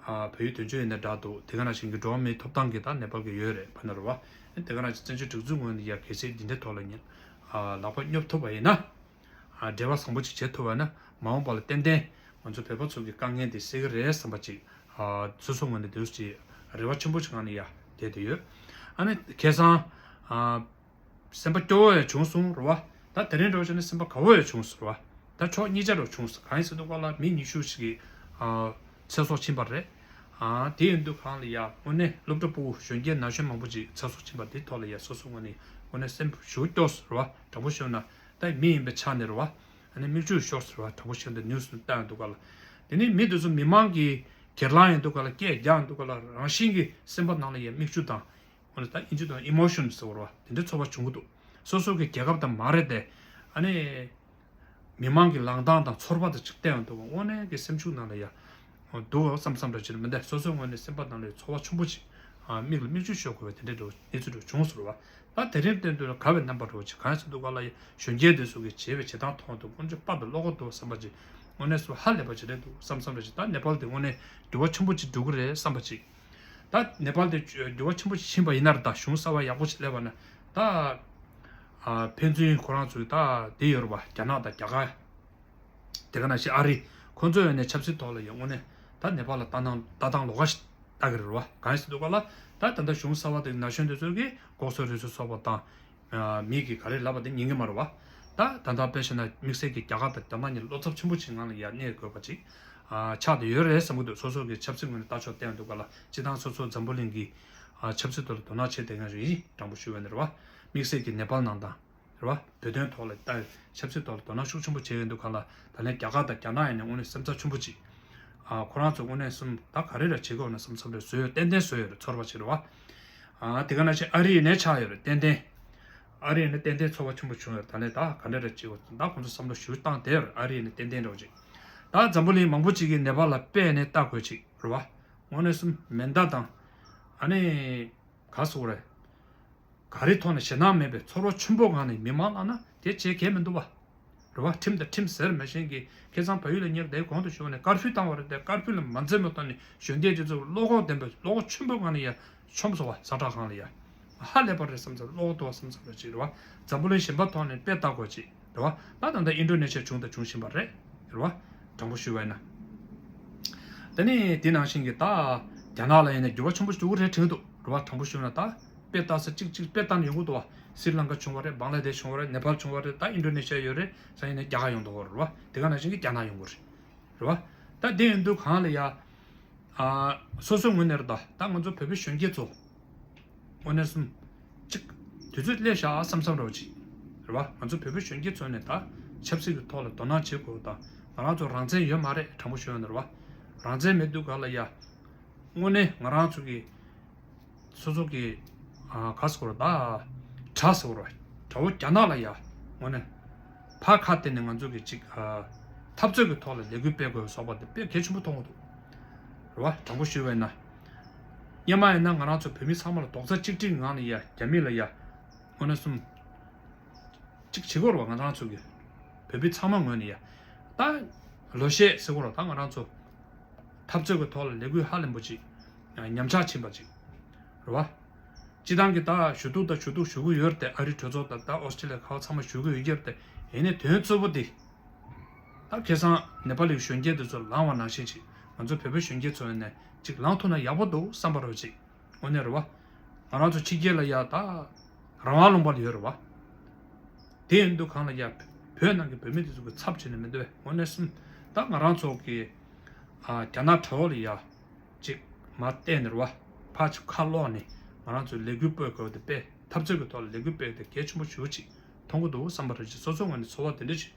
ཨ། བལ་ཡུལ་དོན་གཅོད་ཡིན་ན་འདྲ་འདུག་དེ་ག་ནང་བཞིན་གྱི་འགྲོ་བ་མིའི་ཐོབ་ཐང་གི་ད་ནེ་པཱལ་གྱི་ཡོད་རེད་བ་ན་རེད་བ། ཨ་ནི་དེ་ག་ནང་བཞིན་བཙན་བྱོལ་སྒྲིག་འཛུགས་ངོས་ནས་ཡ་གལ་སྲིད་འདི་འདྲའི་ཐོག་ལ་ཉན། ཨ། ལག་པ་སྙོབ་ཐུབ་པ་ཡིན་ན། ཨ། འབྲེལ་བ་བཟང་པོ་ཅིག་བྱེད་ཐུབ་པ་ན་མ་འོངས་པ་ལ་ཏན་ཏན་ང་ཚོ་བོད་པ་ཚོ་གི་དཀའ་ངལ་འདི་སེལ་གྱི་རེད་བསམ་པ་ཅིག་ཨ། སོ་སོ་ངོས་ནས་འདུག་ཅིག་རེ་བ་ཆེན་པོ་ཅིག་ངང་ནས་ཡ་བསྡད་དེ་ཡོད། ཨ་ནི་ཁ་སང་། ཨ། སེམས་པ་སྐྱོ་བོ་ཡང་བྱུང་སོང་རེད་བ། ད་དེ་རིང་འདྲ་བོ་བྱས་ན་སེམས་པ་དགའ་བོ་ཡང་བྱུང་སོང་རེད་བ། ད་ཕྱོགས་གཉིས་ཆ་རུ་བྱུང་སོང་། གང་ཡིན་ཟེར་དུས་སྒང་ལ་མི་ཉི་ཤུ་ཞིག་གི་ཨ། ཚེ་སྲོག་ཕྱིན་པ་རེད། ཨ། དེ་ཡིན་དུས་སྒང་ལ་ཡ་དངོས་གནས་སློབ་གྲྭ་ཕྲུ་གུ་གཞོན་སྐྱེས་ན་གཞོན་མང་པོ་ཅིག་ཚེ་སྲོག་ཕྱིན་པ་དེ་ཐོག་ལ་ཡ་སོ་སོ་ངོས་ནས་དངོས་གནས་སེམས་ཞེ་པོ་སྐྱོ་སོང་རེད་བ། དྲང་པོ་ཞུས་ན་ད་མི་ཡིན་པའི་ཆ་ནས་རེད་བ། ཨ་ནི་མིག་ཆུ་ཤོར་སོང་རེད་བ། དྲང་པོ་ཞུས་ན་ནིའུ་སི་ལྟ་ཡོང་དུས་སྒང་ལ། དེ་ནས་མི་དེ་ཚོ་མི་མང་གི་སྒེར་ལངས་ཡོང་དུས་སྒང་ལ་སྐད་རྒྱག་ཡོང་དུས་སྒང་ལ་རང་བཞིན་གྱི་སེམས་པ་ནང་ལ་ཡ་མིག་ཆུ་དང་། འོ་ན་ད་ཨིན་ཇི་དང་ཨི་མོ་ཤོན་ཟེར་བ་རེད་བ། དེ་འདྲའི་ཚོར་བ་བྱུང་གི་འདུག་སོ་སོ་གི་རྒྱལ་ཁབ་དང་མ་རེད་དེ། ཨ་ནི། མི་མང་གི་ལངས་སྟངས་དང་ཚོར་བ་དང་ཅིག་བལྟས་ཡོང་དུས་དངོས་གནས་ཀྱི་སེམས་ཤུགས་ནང་ལ་ཡ། འདུག་བསམ་བསམ་འདྲ་ཅིག་མི་འདུག་སོ་སོའི་ངོས་ནས་སེམས་པ་ནང་ལ་ཚོར་བ་ཆེན་པོ་ཅིག་ཨ། མིག་ལ་མིག་ཆུ་ཤོར་དགོས་པའི་དེ་འདྲའི་འདྲ་བོ་གནས་ཚུལ་འདྲ་བོ་བྱུང་སོང་རེད་བ། ད་དེ་རིང་སྟོན་དུས་ལ་དགའ་བའི་རྣམ་པ་འདྲ་བོ་ཅིག་གང་ཡིན་ཟེར་དུས་སྒང་ལ་ཡ་གཞོན་སྐྱེས་དེ་ཚོ་གི་བྱེད་པའི་བྱེད་སྟངས་མཐོང་དུས་དཀོན་མཆོག་དཔའ་བོའི་བློ་ཁོག་འདུག་བསམ་པ་ཅིག་དངོས་གནས་སུ་ཧ་ལས་པ་ཅིག་རེད་འདུག་བསམ་བསམ་འདྲ་ཅིག་ད་ནེ་པཱལ་དེ་དངོས་གནས་འགྱུར་བ་ཆེན་པོ་ཅིག་འགྲོ་གི་རེད་བསམ་པ་ཅིག་ད་ནེ་པཱལ་དེ་འགྱུར་བ་ཆེན་པོ་ཕྱིན་པ་ཡིན་ན་རེད། ད་གཞུང་གསར་པ་ཡག་པོ་ཞིག་སླེབས་པ་ན་ད། ཨ། ཕན་ཚུན་ཁོ་རང་ཚོའི་ད་དེ་ཡོད་རེད་བ། རྒྱ་ནག་དང་རྒྱ་གར། དེ་ག་ནང་བཞིན་ཨ་རི། ཁོང་ཚོའི་ངོས་ནས་ཆབ་སྲིད་ཐོག་ལ་ཡང་དངོས་གནས་ད་ནེ་པཱལ་ལ་ལྟ་སྣང་ལྟ་སྟངས་ལོགས་ཀ་ཞིག་ལྟ་གི་རེད་བ། གང་ཡིན་ཟེར་དུས་སྒང་ལ་ད་ད་ལྟ་གཞུང་གསར་པ་དེ་ན་གཞོན་དེ་ཚོ་གིས་ལྐོག་ཟ་རུལ་སུངས་སོགས་པ་དང་། མི་གིས་ག་རེ་ལབ་པ་དེ་ཉན་གི་མ་རེད་བ། ད་ད་ལྟ་དཔེ་བཞག་ན་དམིགས་བསལ་གྱི་རྒྱ་གར་དང་རྒྱ་ནག་གཉིས་ལ་བློ་འཚབ་ཆེན་པོ་ཅིག་ངང་ལ་ཡར་གནས་དགོས་པ་ཅིག་ཨ། ཆགས་བསྡད་ཡོད་རེད་བསམ་གྱི་འདུག་སོ་སོ་གི་ཆབ་སྲིད་ངོས་ནས་ལྟ་ཕྱོགས་བལྟས་ཡོང་དུས་སྒང་ལ་སྤྱིར་བཏང་སོ་སོ་འཛམ་བུ་གླིང་གི་ཨ། ཆབ་སྲིད་ཐོག་ལ་དོ་སྣང་བྱེད་བསྡད་མཁན་ཞིག་ཡིན། དྲང་པོ་ཞུ་བ་ཡིན་ན་རེད་བ། དམིགས་བསལ་གྱི་ནེ་པཱལ་ནང་དང་། རེད་བ། བོད་དོན་ཐོག་ལ་ད་ཆབ་སྲིད་ཐོག་ལ་དོ་སྣང་ཤུགས་ཆེན་པོ་བྱས་ཡོང་དུས་སྒང་ལ་ད་ལན་རྒྱ་གར་དང་རྒྱ་ནག་ཡིན་ནའི་དངོས་གནས་སེམས་འཚབ་ཆེན་པོ་ཅིག་ཨ། ཁོ་རང་ཚོ་དངོས་གནས་སེམས་ད་ག་རེ་ར་བྱེད་དགོས་ན་བསམ་བསམ་རེ་བཟོས་ཡོད། ཏན་ཏན་བཟོས་ཡོད་རེད། ཚོར་བ་ཅིག་རེད་བ། ཨ། དེ་ག་ནང་བཞིན་ཨ་རི་ཡིན་ནའི་ཆགས་ཡོད་རེད། ཏན་ཏན། ཨ་རི་ཡིན་ན་ཏན་ཏན་ཚོར་བ་ཆེན་པོ་བྱུང་ཡོད་རེད། ད་ལན་ད་ག་འདྲ་རེ་བྱེད་དགོས་ད་ཁོང་ཚོ་བསམ་བློ་ཞིག་བཏང་བསྡད་ཡོད་རེད། ཨ་རི་ཡིན་ན་ཏན་ཏན་འདྲ་བོ་ཅིག་ད་འཛམ་བུ་གླིང་མང་པོ་ཅིག་གིས་ནེ་པཱལ་ལ་དཔེ་ནས་ལྟ་དགོས་ཅིག་རེད་བ། དངོས་གནས་སེམས་མེ་མདའ་དང་། ཨ་ནི། ག་ཟེར་དགོས་རེད། ག་རེ་ཐོག་ནས་ཞེད་སྣང་མེད་པའི་ཚོར་བ་ཆེན་པོ་ངང་ནས་མི་མང་ལངས་ན་དེ་བྱེད་གལ་མི་འདུག་བ། རེད་བ། ཁྲིམས་དང་ཁྲིམས་ཟེར་མི་ཤེས་མཁན་གྱི་ཁ་སང་བལ་ཡུལ་ལ་ཉེར་བདའི་གོང་དུ་ཞུས་པ་ནས་ཀར་ཕིའུ་བཏང་བ་རེད་དེ། ཀར་ཕིའུ་ལ་མ་འཛེམ་པའི་ཐོག་ནས་གཞོན་སྐྱེས་དེ་ཚོ་བློ་ཁོག་ལྡན་པའི་བློ་ཁོག་ཆེན་པོའི་ངང་ནས་ཡར་མཆོངས་སོང་བ། ཟ་ཁྲག་ཁང་ལ་ཡར། ཧ་ལས་པ་རེད་བསམ་ཚར། བློ་ཁོག་འདུག་བ་བསམ་ཚར་བ་ཅིག་རེད་བ། འཛམ་བུ་གླིང་གཞན་པ་ཐོག་ནས་དཔེ་ལྟ་དགོས་ཅིག་རེད་བ། ད་ད་ལྟ་ཨིན་ཌོ་ནེ་ཤི་ཡ་བྱུང་དང་འབྱུང་བཞིན་པ་རེད། རེད་བ། དྲང་པོ་ཞུས་པ་ཡིན་ན། དེ་ནས་དེ་ནང་བཞིན་གྱི་ད་རྒྱ་ནག་ལ་ཡིན་ན་འགྱུར་བ་ཆེན་པོ་ཞིག་འགྲོ་གི་རེད་དྲན་གྱི་འདུག་རེད་བ། དྲང་པོ་ཞུས་ན་ད་དཔེ་ལྟ་ས་གཅིག་གཅིག་དཔེ་ལྟ་ན་ཡོང་གི་འདུག་བ། སི་རི་ལང་ཀ་བྱུང་བ་རེད། བང་ལ་དེ་ཤི་བྱུང་བ་རེད། ནེ་པཱལ་བྱུང་བ་རེད། ད་ཨིན་ཌོ་ནེ་ཤི་ཡ་ཡོད་རེད། ས་ཡིན་ན་རྒྱ་གར་ཡོང་དགོས་རེད་བ། དེ་ག་ནང་བཞིན་གྱི་རྒྱ་ནག་ཡོང་གི་རེད། རེད་བ། ད་དེ་ཡིན་དུས་གང་ལ་ཡ། ཨ། སོ་སོའི་ངོས་ནས་རེད་ད། ད་ང་ཚོ་བོད་པའི་གཞོན་སྐྱེས་ཚོ། དངོས་གནས་སེམས། གཅིག་དུས་ཚོད་སླེབས་ཤག་བསམ་བསམ་འདྲ་བོ་ཅིག་རེད་བ། ང་ཚོ་བོད་པའི་གཞོན་སྐྱེས་ཚོ་ནས་ད་ཆབ་སྲིད་ཀྱི་ཐོག་ལ་དོ་སྣང་བྱེད་དགོས་ད། ང་རང་ཚོ་རང་བཙན་ཡོད་མ་རེད། དྲང་པོ་ཞུ་ཡོང་ན་རེད་བ། རང་བཙན་མེད་དུས་ག་ལ་ཡ། དངོས་གནས་ང་རང་ཚོ་གི་སོ་སོ་གི་ཨ། ག་ཟེར་དགོས་རེད་ད། དགྲ་ཟེར་དགོས་རེད། དགྲ་བོ་རྒྱ་ནག་ལ་ཡ། དངོས་གནས་ཕར་ཁ་གཏད་ནས་ང་ཚོ་གི་ཅིག་ཨ། འཐབ་རྩོད་ཀྱི་ཐོག་ལ་ལས་འགུལ་སྤེལ་དགོས་སོགས་པ་དེ་དཔེ་གལ་ཆེན་པོ་མཐོང་གི་འདུག་རེད་བ། དྲང་པོ་ཞུས་པ་ཡིན་ན། སྔོན་མ་ཡིན་ན་ང་རང་ཚོ་བོད་མི་ཚང་མ་ལ་རྡོག་རྩ་གཅིག་སྒྲིལ་ངང་ནས་ཡ། རྒྱ་མི་ལ་ཡ། དངོས་གནས་སེམས། གཅིག་བྱེད་དགོས་རེད་བ། ང་རང་ཚོ་གི་བོད་མི་ཚང་མ་ངོས་ནས་ཡ། ད་ལོ་ཤས་ཟེར་དགོས་རེད་ད། ང་རང་ཚོ་འཐབ་རྩོད་ཀྱི་ཐོག་ལ་ལས་འགུལ་ཧ་ལས་པོ་ཅིག་ཉམས་ཆག་ཕྱིན་པ་ཅིག་རེད་བ། སྤྱི་བཏང་གི་ད་ཞུ་གཏུག་ད་ཞུ་གཏུག་ཞུ་གི་ཡོད་རེད་དེ། ཨ་རི་གྲོས་ཚོགས་དང་ད་ཨོ་སི་ཀྲི་ལི་ཡ་ག་བ་ཚང་མ་ཞུ་གི་ཡོད་ཀྱི་རེད་དེ། ཡིན་ནའི་དོན་གཙོ་བོ་དེ། ད་ཁ་སང་ནེ་པ་ལི་གི་གཞོན་སྐྱེས་དེ་ཚོ་ལངས་པ་ནང་བཞིན་ཅིག་ང་ཚོ་བོད་པའི་གཞོན་སྐྱེས་ཚོ་ཡིན་ནའི་ཅིག་ལངས་ཐུབ་ན་ཡག་པོ་འདུག་བསམ་པ་རེད་བ་ཅིག་དངོས་གནས་རེད་བ། ང་རང་ཚོ་ཕྱི་རྒྱལ་ལ་ཡ་ད་རང་དབང་ལུང་པ་ལ་ཡོད་རེད་བ། དེ་ཡིན་དུས་གང་ལ་ཡ། བོད་ནང་གི་བོད་མི་དེ་ཚོ་གི་ཚབ་བྱས་ནས་མི་འདུག་བས། དངོས་གནས་སེམས། ད་ང་རང་ཚོ་གི་ཨ། རྒྱ་ནག་དྲ་བ་ལ་ཡ། ཅིག་མར་བལྟས་ནས་རེད་བ། ཕར་ཅིག་ཁ་ལོག་ནས་ང་རང་ཚོའི་ལས་འགུལ་སྤེལ་དགོས་དེ་དཔེ། འཐབ་རྩོད་ཀྱི་ཐོག་ལ་ལས་འགུལ་སྤེལ་དེ་གལ་ཆེན་པོ་ཞེ་པོ་ཅིག་མཐོང་གི་འདུག་བསམ་པ་རེད་ཅིག་སོ་སོའི་ངོས་ནས་ཚོར་བ་དེ་འདྲ་ཅིག་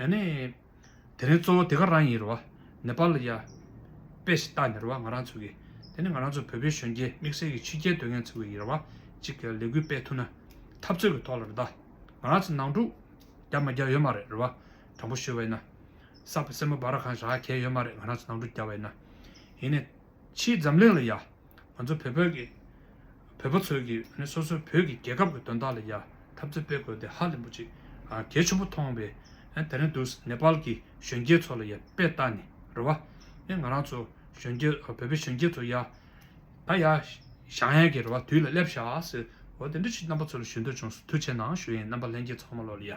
ཨ་ནི། དེ་རིང་གཙོ་བོ་དེ་ག་རང་ཡིན་རེད་བ། ནེ་པཱལ་ལ་ཡ་དཔེ་ཞིག་བལྟས་ནས་རེད་བ། ང་རང་ཚོ་གི་དེ་ནི་ང་རང་ཚོ་བོད་པའི་གཞོན་སྐྱེས་དམིགས་བསལ་གྱི་ཕྱི་རྒྱལ་སྡོད་མཁན་ཚོ་གི་རེད་བ། གཅིག་གི་ལས་འགུལ་སྤེལ་ཐུབ་ན་འཐབ་རྩོད་ཀྱི་ཐོག་ལ་རེད་ད། ང་རང་ཚོ་ནང་འཁྲུག་རྒྱབ་མ་རྒྱབ་ཡོད་མ་རེད་རེད་བ། དྲང་པོ་ཞུས་པ་ཡིན་ན། ས་སེ་མོ་སྦ་ར་ཁང་བཞག་གལ་ཡོད་མ་རེད། ང་རང་ཚོ་ནང་འཁྲུག་རྒྱབ་པ་ཡིན་ན། ཡིན་ནའི་ཕྱིའི་འཛམ་གླིང་ལ་ཡ། ང་ཚོ་བོད་པའི་གི་བོད་པ་ཚོའི་གི་ནི་སོ་སོའི་བོད་ཀྱི་རྒྱལ་ཁབ་ཀྱི་དོན་དག་ལ་ཡ་འཐབ་རྩོད་སྤེལ་དགོས་དེ་ཧ་ལས་པོ་ཅིག་ཨ་གལ་ཆེན་པོ་མཐོང་བས། ཨ་དེ་རིང་འདུག་ནེ་པཱལ་གྱི་གཞོན་སྐྱེས་ཚོ་ལ་ཡ་དཔེ་བལྟས་ནས་རེད་བ། ཨེ་ང་རང་ཚོ་གཞོན་སྐྱེས་བོད་པའི་གཞོན་སྐྱེས་ཚོ་ཡ་ད་ཡ་བཞེངས་ཡས་ཀྱི་རེད་བ། དུས་ལ་སླེབས་ཤག་ཟེར་འོ་དེ་འདྲ་ཞིག་རྣམ་པ་ཚོ་ལ་ཞུ་འདོད་བྱུང་སོང་། ཐུགས་རྗེ་གནང་ཞུ་ཡིན། རྣམ་པ་ལྷན་རྒྱས་ཚང་མ་ལོ་ལ་ཡ།